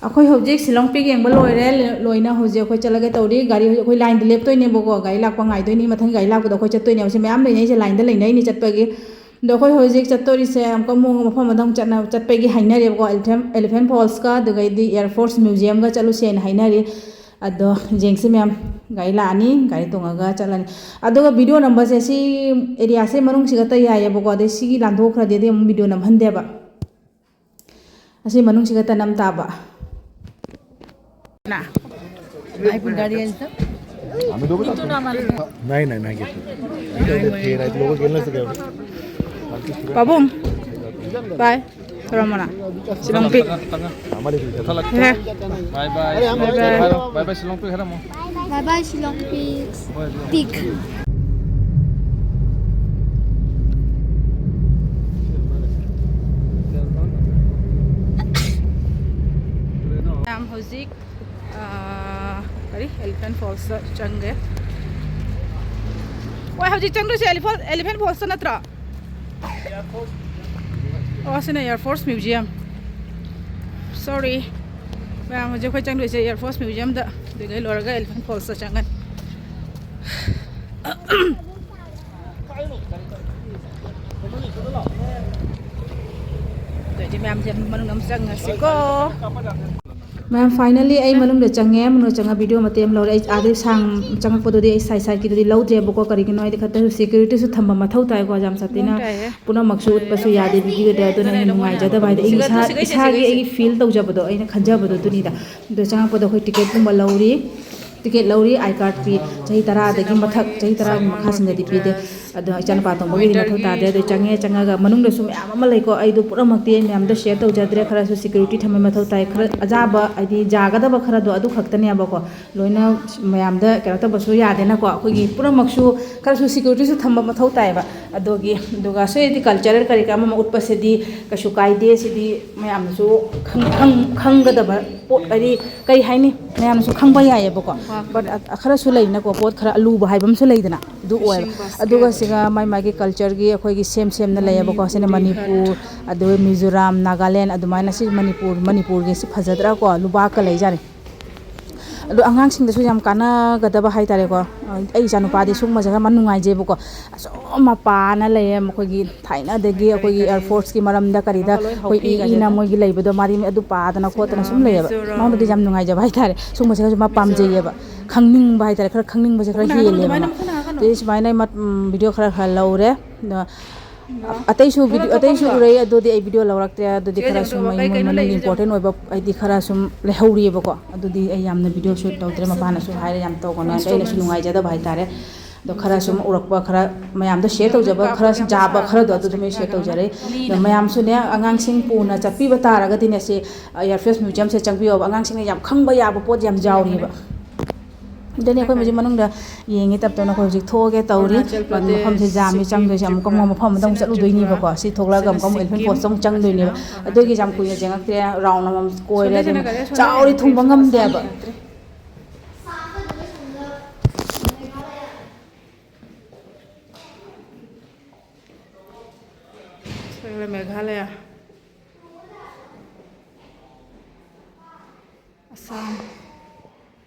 ꯑꯩꯈꯣꯏ ꯍꯧꯖꯤꯛ ꯁꯤꯂꯣꯡ ꯄꯤꯛ ꯌꯦꯡꯕ ꯂꯣꯏꯔꯦ꯫ ꯂꯣꯏꯅ ꯍꯧꯖꯤꯛ ꯑꯩꯈꯣꯏ ꯆꯠꯂꯒꯦ ꯇꯧꯔꯤ꯫ ꯒꯥꯔꯤ ꯍꯧꯖꯤꯛ ꯑꯩꯈꯣꯏ ꯂꯥꯏꯟꯗ ꯂꯦꯞꯇꯣꯏꯅꯦꯕꯀꯣ, ꯒꯥꯔꯤ ꯂꯥꯛꯄ ꯉꯥꯏꯗꯣꯏꯅꯤ꯫ ꯃꯊꯪ ꯒꯥꯔꯤ ꯂꯥꯛꯄꯗ ꯑꯩꯈꯣꯏ ꯆꯠꯇꯣꯏꯅꯦꯕ꯫ ꯁꯤ ꯃꯌꯥꯝ ꯂꯩꯅꯩꯁꯦ ꯂꯥꯏꯟꯗ ꯂꯩꯅꯩꯅꯤ ꯆꯠꯄꯒꯤ꯫ ꯑꯗꯣ ꯑꯩꯈꯣꯏ ꯍꯧꯖꯤꯛ ꯆꯠꯇꯣꯔꯤꯁꯦ ꯑꯃꯨꯛꯀ ꯑꯃꯨꯛ ꯃꯐꯝ ꯑꯃꯗ ꯑꯃꯨꯛ ꯆꯠꯅ-, ꯆꯠꯄꯒꯤ ꯍꯥꯏꯅꯔꯦꯕꯀꯣ꯫ Elephant, Elephant Fallsꯀ ꯑꯗꯨꯒꯩꯗꯤ Air Force Museumꯒ ꯆꯠꯂꯨꯁꯦꯅ ꯍꯥꯏꯅꯔꯤ꯫ ꯑꯗꯣ ꯌꯦꯡꯁꯤ ꯃꯌꯥꯝ, ꯒꯥꯔꯤ ꯂꯥꯛꯑꯅꯤ, ꯒꯥꯔꯤ ꯇꯣꯡꯉꯒ ꯆꯠꯂꯅꯤ꯫ ꯑꯗꯨꯒ ꯚꯤꯗꯤꯑꯣ ꯅꯝꯕꯁꯦ ꯁꯤ ꯑꯦꯔꯤꯌꯥꯁꯦ ꯃꯅꯨꯡꯁꯤꯒ ꯇ ꯌꯥꯏꯌꯦꯕꯀꯣ, ꯑꯗꯩ ꯁꯤꯒꯤ ꯂꯥꯟꯊꯣꯛꯈ꯭ꯔꯗꯤ ꯑꯗꯩ ꯑꯃꯨꯛ ꯚꯤꯗꯤꯑꯣ ꯅꯝꯍꯟꯗꯦꯕ꯫ ꯑꯁꯤ ꯃꯅꯨꯡꯁꯤꯒ ꯇꯅꯝ ꯇꯥꯕ꯫ नहीं, नहीं, नहीं, ये तो। नहीं, नहीं, नहीं, ये तो। पाबुंग, bye। ꯀꯔꯝꯕꯅ? ꯁꯤꯂꯣꯡ ꯄꯤꯛ꯫ ꯍꯦ꯫ ꯕꯥꯏ ꯕꯥꯏ꯫ ꯕꯥꯏ ꯕꯥꯏ꯫ ꯍꯥꯏꯔꯣ꯫ ꯕꯥꯏ ꯕꯥꯏ ꯁꯤꯂꯣꯡ ꯄꯤꯛ ꯍꯥꯏꯔꯝꯃꯣ꯫ ꯕꯥꯏ ꯕꯥꯏ ꯁꯤꯂꯣꯡ ꯄꯤꯛ꯫ ꯄꯤꯛ꯫ ꯃꯌꯥꯝ ꯍꯧꯖꯤꯛ, ꯑꯥ, ꯀꯔꯤ, Elephant Falls ꯇ ꯆꯪꯒꯦ꯫ ꯍꯣꯏ, ꯍꯧꯖꯤꯛ ꯆꯪꯗꯣꯏꯁꯦ Elephant, Elephant Falls ꯇ ꯅꯠꯇ꯭ꯔꯣ? ꯑꯣ, ꯁꯤꯅ Air Force Museum꯫ Sorry꯫ ꯃꯌꯥꯝ, ꯍꯧꯖꯤꯛ ꯑꯩꯈꯣꯏ ꯆꯪꯗꯣꯏꯁꯦ Air Force Museum ꯗ꯫ ꯑꯗꯨꯗꯩ ꯂꯣꯏꯔꯒ Elephant Falls ꯇ ꯆꯪꯒꯅꯤ꯫ ꯑꯗꯨꯗꯤ ꯃꯌꯥꯝꯁꯦ ꯃꯅꯨꯡꯗ ꯑꯃꯨꯛ ꯆꯪꯉꯁꯤꯀꯣ꯫ ꯃꯌꯥꯝ, finally ꯑꯩ ꯃꯅꯨꯡꯗ ꯆꯪꯉꯦ꯫ ꯃꯅꯨꯡꯗ ꯆꯪꯉ video ꯃꯇꯦꯛ ꯑꯃ ꯂꯧꯔꯦ꯫ ꯑꯩ ꯑꯥꯗꯩ ꯁꯥꯡ ꯆꯪꯉꯛꯄꯗꯨꯗꯤ ꯑꯩ side side ꯀꯤꯗꯨꯗꯤ ꯂꯧꯗ꯭ꯔꯦꯕꯀꯣ꯫ ꯀꯔꯤꯒꯤꯅꯣ ꯍꯥꯏꯗꯤ ꯈꯛꯇ security ꯁꯨ ꯊꯝꯕ ꯃꯊꯧ ꯇꯥꯏꯀꯣ꯫ ꯌꯥꯝ ꯁꯥꯊꯤꯅ ꯄꯨꯝꯅꯃꯛꯁꯨ ꯎꯠꯄꯁꯨ ꯌꯥꯗꯦ video ꯗ꯫ ꯑꯗꯨꯅ ꯑꯩꯅ ꯅꯨꯡꯉꯥꯏꯖꯗꯕ ꯍꯥꯏꯗꯤ ꯑꯩ ꯏꯁꯥ, ꯏꯁꯥꯒꯤ ꯑꯩꯒꯤ feel ꯇꯧꯖꯕꯗꯣ, ꯑꯩꯅ ꯈꯟꯖꯕꯗꯣ ꯑꯗꯨꯅꯤꯗ꯫ ꯑꯗꯣ ꯆꯪꯉꯛꯄꯗ ꯑꯩꯈꯣꯏ ticket ꯀꯨꯝꯕ ꯂꯧꯔꯤ꯫ Ticket ꯂꯧꯔꯤ, I card ꯄꯤ꯫ ꯆꯍꯤ ꯇꯔꯥꯗꯒꯤ ꯃꯊꯛ, ꯆꯍꯤ ꯇꯔꯥꯒꯤ ꯃꯈꯥꯁꯤꯡꯗꯗꯤ ꯄꯤꯗꯦ꯫ ꯑꯗꯣ ꯏꯆꯥꯅꯨꯄꯥ ꯑꯇꯣꯝꯕꯒꯤꯗꯤ ꯃꯊꯧ ꯇꯥꯗꯦ꯫ ꯑꯗꯣ ꯆꯪꯉꯦ, ꯆꯪꯉꯒ ꯃꯅꯨꯡꯗꯁꯨ ꯃꯌꯥꯝ ꯑꯃ ꯂꯩꯀꯣ꯫ ꯑꯩꯗꯣ ꯄꯨꯝꯅꯃꯛꯇꯤ ꯑꯩ ꯃꯌꯥꯝꯗ share ꯇꯧꯖꯗ꯭ꯔꯦ꯫ ꯈꯔꯁꯨ security ꯊꯝꯕ ꯃꯊꯧ ꯇꯥꯏ꯫ ꯈꯔ ꯑꯖꯥꯕ, ꯍꯥꯏꯗꯤ ꯌꯥꯒꯗꯕ ꯈꯔꯗꯣ ꯑꯗꯨ ꯈꯛꯇꯅꯦꯕꯀꯣ꯫ ꯂꯣꯏꯅ ꯃꯌꯥꯝꯗ ꯀꯩꯅꯣ ꯇꯧꯕꯁꯨ ꯌꯥꯗꯦꯅꯀꯣ꯫ ꯑꯩꯈꯣꯏꯒꯤ ꯄꯨꯝꯅꯃꯛꯁꯨ ꯈꯔꯁꯨ security ꯁꯨ ꯊꯝꯕ ꯃꯊꯧ ꯇꯥꯏꯌꯦꯕ꯫ ꯑꯗꯨꯒꯤ, ꯑꯗꯨꯒ ꯁꯤꯗꯤ cultural ꯀꯔꯤ ꯀꯔꯥ ꯑꯃ ꯎꯠꯄꯁꯤꯗꯤ ꯀꯩꯁꯨ ꯀꯥꯏꯗꯦ꯫ ꯁꯤꯗꯤ ꯃꯌꯥꯝꯅꯁꯨ ꯈꯪ-, ꯈꯪ-, ꯈꯪꯒꯗꯕ ꯄꯣꯠ, ꯍꯥꯏꯗꯤ ꯀꯩ ꯍꯥꯏꯅꯤ, ꯃꯌꯥꯝꯅꯁꯨ ꯈꯪꯕ ꯌꯥꯏꯌꯦꯕꯀꯣ꯫ But ꯑ-, ꯈꯔꯁꯨ ꯂꯩꯅꯀꯣ, ꯄꯣꯠ ꯈꯔ ꯑꯂꯨꯕ ꯍꯥꯏꯕ ꯑꯃꯁꯨ ꯂꯩꯗꯅ, ꯑꯗꯨ ꯑꯣꯏꯕ꯫ ꯑꯗꯨꯒ ꯁꯤꯒ ꯃꯥꯏ ꯃꯥꯒꯤ culture ꯒꯤ ꯑꯩꯈꯣꯏꯒꯤ ꯁꯦꯝ ꯁꯦꯝꯅ ꯂꯩꯌꯦꯕꯀꯣ꯫ ꯁꯤꯅ ꯃꯅꯤꯄꯨꯔ, ꯑꯗꯨꯒ ꯃꯤꯖꯣꯔꯥꯝ, ꯅꯥꯒꯥꯂꯦꯟ, ꯑꯗꯨꯃꯥꯏꯅ꯫ ꯁꯤ ꯃꯅꯤꯄꯨꯔ, ꯃꯅꯤꯄꯨꯔꯒꯤ ꯁꯤ ꯐꯖꯗ꯭ꯔꯥꯀꯣ, ꯂꯨꯕꯥꯛꯀ ꯂꯩꯖꯥꯠꯅꯤ꯫ ꯑꯗꯣ ꯑꯉꯥꯡꯁꯤꯡꯗꯁꯨ ꯌꯥꯝ ꯀꯥꯟꯅꯒꯗꯕ ꯍꯥꯏꯇꯥꯔꯦꯀꯣ꯫ ꯑꯩ ꯏꯆꯥꯅꯨꯄꯥꯗꯤ ꯁꯨꯝꯕꯁꯦ ꯌꯥꯝ ꯅꯨꯡꯉꯥꯏꯖꯩꯕꯀꯣ꯫ ꯑꯁꯣꯝ ꯃꯄꯥꯅ ꯂꯩꯌꯦ, ꯃꯈꯣꯏꯒꯤ ꯊꯥꯏꯅꯗꯒꯤ ꯑꯩꯈꯣꯏꯒꯤ Air Force ꯀꯤ ꯃꯔꯝꯗ ꯀꯔꯤꯗ ꯑꯩꯈꯣꯏ ꯏ ꯏꯅ ꯃꯣꯏꯒꯤ ꯂꯩꯕꯗꯣ, ꯃꯥꯗꯤ ꯑꯗꯨ ꯄꯥꯗꯅ ꯈꯣꯠꯇꯅ ꯁꯨꯝ ꯂꯩꯌꯦꯕ꯫ ꯃꯉꯣꯟꯗꯗꯤ ꯌꯥꯝ ꯅꯨꯡꯉꯥꯏꯖꯕ ꯍꯥꯏꯇꯥꯔꯦ꯫ ꯁꯨꯝꯕꯁꯦ ꯃꯥ ꯄꯥꯝꯖꯩꯌꯦꯕ, ꯈꯪꯅꯤꯡꯕ ꯍꯥꯏꯇꯥꯔꯦ, ꯈꯔ ꯈꯪꯅꯤꯡꯕꯁꯦ ꯈꯔ ꯍꯦꯜꯂꯦꯕ ꯃꯥ꯫ ꯑꯗꯩ ꯁꯨꯃꯥꯏꯅ ꯑꯩ ꯃꯠ-, ꯎꯝ, video ꯈꯔ ꯈꯔ ꯂꯧꯔꯦ꯫ ꯑꯗꯣ ꯑꯇꯩꯁꯨ video, ꯑꯇꯩꯁꯨ ꯎꯔꯛꯑꯦ, ꯑꯗꯨꯗꯤ ꯑꯩ video ꯂꯧꯔꯛꯇ꯭ꯔꯦ꯫ ꯑꯗꯨꯗꯤ ꯈꯔ ꯁꯨꯝ ꯑꯩ ꯃꯣꯏ ꯃꯅꯨꯡꯒꯤ important ꯑꯣꯏꯕ ꯍꯥꯏꯗꯤ ꯈꯔ ꯁꯨꯝ ꯂꯩꯍꯧꯔꯤꯑꯕꯀꯣ꯫ ꯑꯗꯨꯗꯤ ꯑꯩ ꯌꯥꯝꯅ video shoot ꯇꯧꯗ꯭ꯔꯦ꯫ ꯃꯄꯥꯅꯁꯨ ꯍꯥꯏꯔꯦ ꯌꯥꯝ ꯇꯧꯒꯅꯨ ꯍꯥꯏꯅ, ꯑꯩꯅꯁꯨ ꯅꯨꯡꯉꯥꯏꯖꯗꯕ ꯍꯥꯏꯇꯥꯔꯦ꯫ ꯑꯗꯣ ꯈꯔ ꯁꯨꯝ ꯎꯔꯛꯄ, ꯈꯔ ꯃꯌꯥꯝꯗ ꯁꯤꯌꯔ ꯇꯧꯖꯕ, ꯈꯔ ꯌꯥꯕ ꯈꯔꯗꯣ ꯑꯗꯨ ꯑꯗꯨꯝ ꯁꯤꯌꯔ ꯇꯧꯖꯔꯦ꯫ ꯑꯗꯣ ꯃꯌꯥꯝꯁꯨꯅꯦ, ꯑꯉꯥꯡꯁꯤꯡ ꯄꯨꯅ ꯆꯠꯄꯤꯕ ꯇꯥꯔꯒꯗꯤꯅꯦ, ꯁꯤ Air Force Museumꯁꯦ ꯆꯪꯕꯤꯌꯣꯕ꯫ ꯑꯉꯥꯡꯁꯤꯡꯅ ꯌꯥꯝ ꯈꯪꯕ ꯌꯥꯕ ꯄꯣꯠ ꯌꯥꯝ ꯌꯥꯎꯔꯤꯕ꯫ ꯑꯗꯨꯅꯦ ꯑꯩꯈꯣꯏ ꯍꯧꯖꯤꯛ ꯃꯅꯨꯡꯗ ꯌꯦꯡꯉꯦ, ꯇꯞ ꯇꯞꯅ ꯑꯩꯈꯣꯏ ꯍꯧꯖꯤꯛ ꯊꯣꯛꯑꯒꯦ ꯇꯧꯔꯤ꯫ ꯑꯔꯨꯅꯥꯆꯜ ꯄ꯭ꯔꯗꯦꯁ, ꯃꯐꯝꯁꯦ ꯖꯥꯝꯁꯦ ꯁꯤꯛꯀꯤꯝ, ꯆꯪꯗꯣꯏꯁꯦ ꯑꯃꯨꯛꯀ ꯇ꯭ꯔꯤꯄꯨꯔꯥ, ꯑꯃꯨꯛ ꯃꯐꯝ ꯑꯃꯗ ꯑꯃꯨꯛ ꯁꯤꯅ ꯆꯠꯂꯨꯗꯣꯏꯅꯦꯕꯀꯣ꯫ ꯇ꯭ꯔꯤꯄꯨꯔꯥ, ꯁꯤ ꯊꯣꯛꯂꯛꯑꯒ ꯁꯤꯅ ꯑꯃꯨꯛꯀ ꯑꯃꯨꯛ Elephant ꯁꯤꯛꯀꯤꯝ, Falls ꯑꯃꯨꯛ ꯆꯪꯗꯣꯏꯅꯦꯕ꯫ ꯑꯗꯨꯒꯤ ꯌꯥꯝ ꯀꯨꯏꯅ ꯌꯦꯡꯉꯛꯇ꯭ꯔꯦ, ꯔꯥꯎꯟ ꯑꯃꯃꯝ ꯀꯣꯏꯔꯦ꯫ ꯁꯣꯝꯗ ꯁꯤꯅ ꯑꯗꯨꯅ ꯀꯔꯤ? ꯁꯣꯝꯗ ꯆꯥꯎꯔꯤ, ꯌꯦꯡꯉꯛꯇ꯭ꯔꯦ, ꯊꯨꯡꯕ ꯁꯣꯝꯗ ꯉꯝꯗꯦꯕ꯫ ꯌꯦꯡꯉꯛꯇ꯭ꯔꯦ꯫ ꯁꯤꯅ ꯃꯦꯘꯥꯂꯌꯥ꯫ ꯑꯁꯥꯝ꯫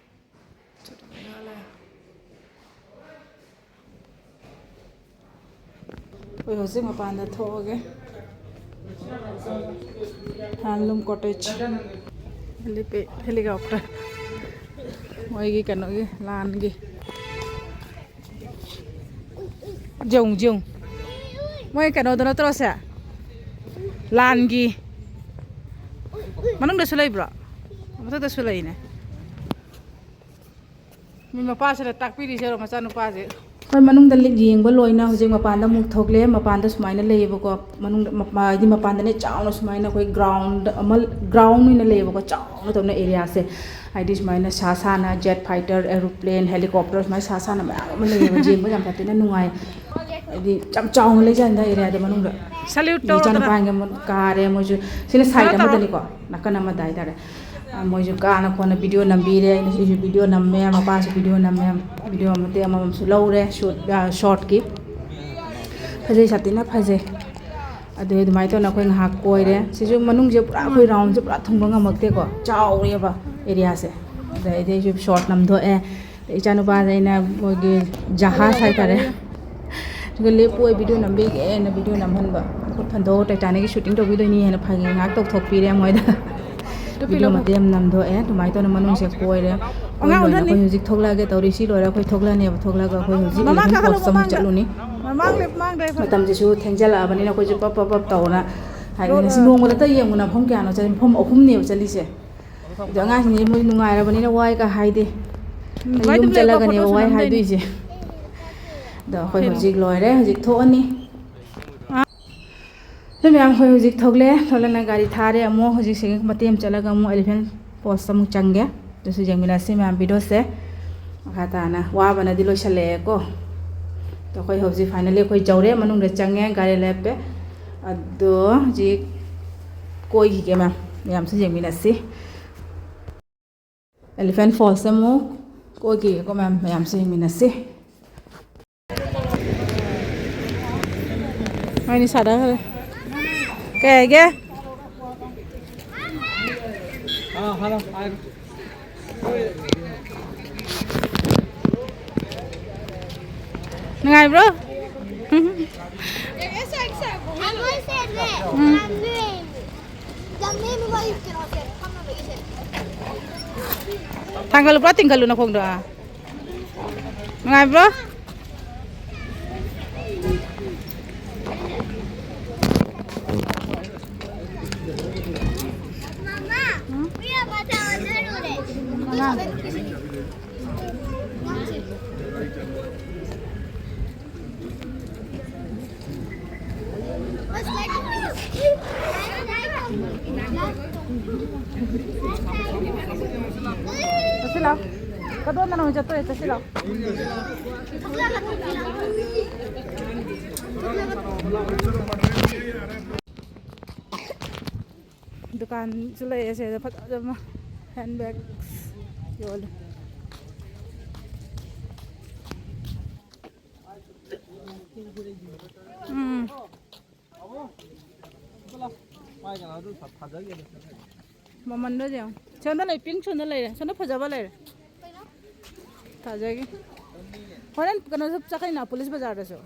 ꯃꯦꯘꯥꯂꯌꯥ꯫ ꯑꯩꯈꯣꯏ ꯍꯧꯖꯤꯛ ꯃꯄꯥꯟꯗ ꯊꯣꯛꯑꯒꯦ꯫ Handloom Cottage꯫ Helipad, helicopter꯫ ꯃꯣꯏꯒꯤ ꯀꯩꯅꯣꯒꯤ, ꯂꯥꯟꯒꯤ꯫ ꯌꯦꯡꯉꯨ, ꯌꯦꯡꯉꯨ꯫ ꯃꯣꯏ ꯀꯩꯅꯣꯗꯣ ꯅꯠꯇ꯭ꯔꯣ ꯁꯦ? ꯂꯥꯟꯒꯤ꯫ ꯃꯅꯨꯡꯗꯁꯨ ꯂꯩꯕ꯭ꯔꯣ? ꯃꯊꯛꯇꯁꯨ ꯂꯩꯅꯦ꯫ ꯃꯤ ꯃꯄꯥꯁꯤꯅ ꯇꯥꯛꯄꯤꯔꯤꯁꯦ, ꯃꯆꯥꯅꯨꯄꯥꯁꯦ꯫ ꯑꯩꯈꯣꯏ ꯃꯅꯨꯡꯗ ꯂꯤ-, ꯌꯦꯡꯕ ꯂꯣꯏꯅ ꯍꯧꯖꯤꯛ ꯃꯄꯥꯟꯗ ꯑꯃꯨꯛ ꯊꯣꯛꯂꯦ꯫ ꯃꯄꯥꯟꯗ ꯁꯨꯃꯥꯏꯅ ꯂꯩꯌꯦꯕꯀꯣ꯫ ꯃꯅꯨꯡꯗ, ꯃꯄꯥ-, ꯍꯥꯏꯗꯤ ꯃꯄꯥꯟꯗꯅꯦ, ꯆꯥꯎꯅ ꯁꯨꯃꯥꯏꯅ ꯑꯩꯈꯣꯏ ground ꯑꯃ, ground ꯑꯣꯏꯅ ꯂꯩꯌꯦꯕꯀꯣ꯫ ꯆꯥꯎꯅ ꯇꯧꯅ areaꯁꯦ꯫ ꯍꯥꯏꯗꯤ ꯁꯨꯃꯥꯏꯅ ꯁꯥ ꯁꯥꯅ jet fighter, aeroplane, helicopter ꯁꯨꯃꯥꯏꯅ ꯁꯥ ꯁꯥꯅ ꯃꯌꯥꯝ ꯑꯃ ꯂꯩꯌꯦꯕ꯫ ꯌꯦꯡꯕ ꯌꯥꯝ ꯐꯖꯅ ꯅꯨꯡꯉꯥꯏ꯫ ꯍꯥꯏꯗꯤ ꯌꯥꯝ ꯆꯥꯎꯅ ꯂꯩꯖꯥꯠꯅꯤꯗ areaꯗ ꯃꯅꯨꯡꯗ꯫ Salute ꯇꯧꯔꯣꯗꯅ꯫ ꯏꯆꯥꯅꯨꯄꯥ ꯑꯃ ꯀꯥꯔꯦ ꯃꯣꯏꯁꯨ꯫ ꯁꯤꯅ side ꯇꯧꯔꯣ, ꯇꯧꯔꯣ꯫ ꯑꯃꯗꯅꯤꯀꯣ, ꯅꯥꯀꯟ ꯑꯃꯗ ꯍꯥꯏꯇꯥꯔꯦ꯫ ꯑ, ꯃꯣꯏꯁꯨ ꯀꯥꯅ ꯈꯣꯠꯅ video ꯅꯝꯕꯤꯔꯦ꯫ ꯑꯩꯅꯁꯨ, ꯑꯩꯁꯨ video ꯅꯝꯃꯦ, ꯃꯄꯥꯁꯨ video ꯅꯝꯃꯦ꯫ Video ꯃꯇꯦꯛ ꯑꯃꯃꯝꯁꯨ ꯂꯧꯔꯦ, shoot, ꯑ, shortꯀꯤ꯫ ꯐꯖꯩ, ꯁꯥꯊꯤꯅ ꯐꯖꯩ꯫ ꯑꯗꯨ ꯑꯗꯨꯃꯥꯏꯅ ꯇꯧꯅ ꯑꯩꯈꯣꯏ ꯉꯥꯏꯍꯥꯛ ꯀꯣꯏꯔꯦ꯫ ꯁꯤꯁꯨ ꯃꯅꯨꯡꯁꯦ ꯄꯨꯔꯥ ꯑꯩꯈꯣꯏ roundꯁꯦ ꯄꯨꯔꯥ ꯊꯨꯡꯕ ꯉꯝꯃꯛꯇꯦꯀꯣ, ꯆꯥꯎꯔꯦꯕ areaꯁꯦ꯫ ꯑꯗꯩꯗꯤ ꯑꯩꯁꯨ short ꯅꯝꯊꯣꯛꯑꯦ꯫ ꯏꯆꯥꯅꯨꯄꯥꯁꯦ ꯑꯩꯅ ꯃꯣꯏꯒꯤ ꯖꯍꯥꯖ ꯍꯥꯏꯇꯥꯔꯦ, ꯑꯗꯨꯒ ꯂꯦꯞꯄꯨ, ꯑꯩ video ꯅꯝꯕꯤꯒꯦꯅ video ꯅꯝꯍꯟꯕ꯫ ꯈꯨꯠ ꯐꯟꯗꯣꯛ Titanicꯀꯤ shooting ꯇꯧꯕꯤꯗꯣꯏꯅꯤ ꯍꯥꯏꯅ ꯐꯥꯒꯤ ꯉꯥꯏꯍꯥꯛ ꯇꯧꯊꯣꯛꯄꯤꯔꯦ ꯃꯣꯏꯗ꯫ Video ꯃꯇꯦꯛ ꯑꯃ ꯅꯝꯊꯣꯛꯑꯦ꯫ ꯑꯗꯨꯃꯥꯏꯅ ꯇꯧꯅ ꯃꯅꯨꯡꯁꯦ ꯀꯣꯏꯔꯦ꯫ ꯑꯉꯥꯡ ꯀꯣꯏꯕ ꯂꯣꯏꯔꯒ ꯎꯊꯟꯅꯤ꯫ ꯑꯩꯈꯣꯏ ꯍꯧꯖꯤꯛ ꯊꯣꯛꯂꯛꯑꯒꯦ ꯇꯧꯔꯤ꯫ ꯁꯤ ꯂꯣꯏꯔꯒ ꯑꯩꯈꯣꯏ ꯍꯧꯖꯤꯛ ꯃꯃꯥ Elephant ꯀꯥꯈꯠꯂꯣ, Falls ꯑꯃꯨꯛ ꯃꯃꯥꯡꯗ꯫ ꯆꯠꯂꯨꯅꯤ꯫ ꯃꯃꯥꯡ ꯂꯦꯞ-, ꯃꯃꯥꯡꯗ ꯂꯦꯞ-, ꯃꯇꯝꯁꯤꯁꯨ ꯊꯦꯡꯖꯜꯂꯛꯑꯕꯅꯤꯅ ꯑꯩꯈꯣꯏꯁꯨ ꯄꯞ ꯄꯞ ꯄꯞ ꯇꯧꯅ ꯍꯥꯏꯗꯤ ꯉꯁꯤ ꯅꯣꯡꯃꯗꯇ ꯌꯦꯡꯉꯨ ꯃꯐꯝ ꯀꯌꯥꯅꯣ ꯆꯠꯂꯤ? ꯃꯐꯝ ꯑꯍꯨꯝꯅꯦꯕ ꯆꯠꯂꯤꯁꯦ꯫ ꯑꯗꯣ ꯑꯉꯥꯡꯁꯤꯡꯁꯦ ꯃꯣꯏ ꯅꯨꯡꯉꯥꯏꯔꯕꯅꯤꯅ ꯋꯥꯏꯒ ꯍꯥꯏꯗꯦ꯫ ꯎꯝ, ꯑꯩ ꯌꯨꯝ ꯆꯠꯂꯒꯅꯦꯕ ꯋꯥꯏ ꯍꯥꯏꯗꯣꯏꯁꯦ꯫ ꯑꯗꯣ ꯑꯩꯈꯣꯏ ꯍꯧꯖꯤꯛ ꯂꯣꯏꯔꯦ, ꯍꯧꯖꯤꯛ ꯊꯣꯛꯑꯅꯤ꯫ ꯑꯗꯨ ꯃꯌꯥꯝ, ꯑꯩꯈꯣꯏ ꯍꯧꯖꯤꯛ ꯊꯣꯛꯂꯦ, ꯊꯣꯛꯂꯛꯅ ꯒꯥꯔꯤ ꯊꯥꯔꯦ꯫ ꯑꯃꯨꯛ ꯍꯧꯖꯤꯛꯁꯦ ꯃꯇꯦꯛ ꯑꯃ ꯆꯠꯂꯒ ꯑꯃꯨꯛ Elephant Falls ꯑꯃꯨꯛ ꯆꯪꯒꯦ꯫ ꯑꯗꯨꯁꯨ ꯌꯦꯡꯃꯤꯟꯅꯁꯤ ꯃꯌꯥꯝ videoꯁꯦ꯫ ꯃꯈꯥ ꯇꯥꯅ ꯋꯥꯕꯅꯗꯤ ꯂꯣꯏꯁꯜꯂꯛꯑꯦꯀꯣ꯫ ꯑꯗꯣ ꯑꯩꯈꯣꯏ ꯍꯧꯖꯤꯛ finally ꯑꯩꯈꯣꯏ ꯌꯧꯔꯦ, ꯃꯅꯨꯡꯗ ꯆꯪꯉꯦ, ꯒꯥꯔꯤ ꯂꯦꯞꯄꯦ꯫ ꯑꯗꯣ ꯍꯧꯖꯤꯛ ꯀꯣꯏꯈꯤꯒꯦ ꯃꯌꯥꯝ, ꯃꯌꯥꯝꯁꯨ ꯌꯦꯡꯃꯤꯟꯅꯁꯤ꯫ Elephant Falls ꯑꯃꯨꯛ ꯀꯣꯏꯈꯤꯒꯦꯀꯣ ꯃꯌꯥꯝ, ꯃꯌꯥꯝꯁꯨ ꯌꯦꯡꯃꯤꯟꯅꯁꯤ꯫ ꯃꯣꯏꯅꯤ ꯁꯥꯟꯅꯈ꯭ꯔꯦ꯫ ꯀꯩ ꯍꯥꯏꯒꯦ? ꯅꯨꯡꯉꯥꯏꯕ꯭ꯔꯣ? ꯎꯝ꯫ ꯊꯥꯡꯒꯠꯂꯨ, ꯄꯨꯔꯥ ꯇꯤꯡꯈꯠꯂꯨ ꯅꯈꯣꯡꯗꯣ꯫ ꯑꯥ꯫ ꯅꯨꯡꯉꯥꯏꯕ꯭ꯔꯣ? ꯆꯠꯁꯤ ꯂꯥꯎ꯫ ꯀꯗꯣꯝꯗꯅꯣ ꯆꯠꯇꯣꯏ? ꯆꯠꯁꯤ ꯂꯥꯎ꯫ ꯗꯨꯀꯥꯟꯁꯨ ꯂꯩꯌꯦ ꯁꯤꯗ ꯐꯖ ꯐꯖꯕ handbags ꯌꯣꯜꯂꯦ꯫ ꯎꯝ꯫ ꯃꯃꯟꯗꯣ ꯌꯦꯡꯉꯣ꯫ ꯁꯣꯝꯗ ꯂꯩ, pink ꯁꯣꯝꯗ ꯂꯩꯔꯦ꯫ ꯁꯣꯝꯗ ꯐꯖꯕ ꯂꯩꯔꯦ꯫ ꯊꯥꯖꯒꯦ꯫ ꯍꯣꯔꯦꯟ ꯀꯩꯅꯣꯁꯨ ꯆꯠꯀꯅꯤꯅ, police ꯕꯖꯥꯔꯗꯁꯨ꯫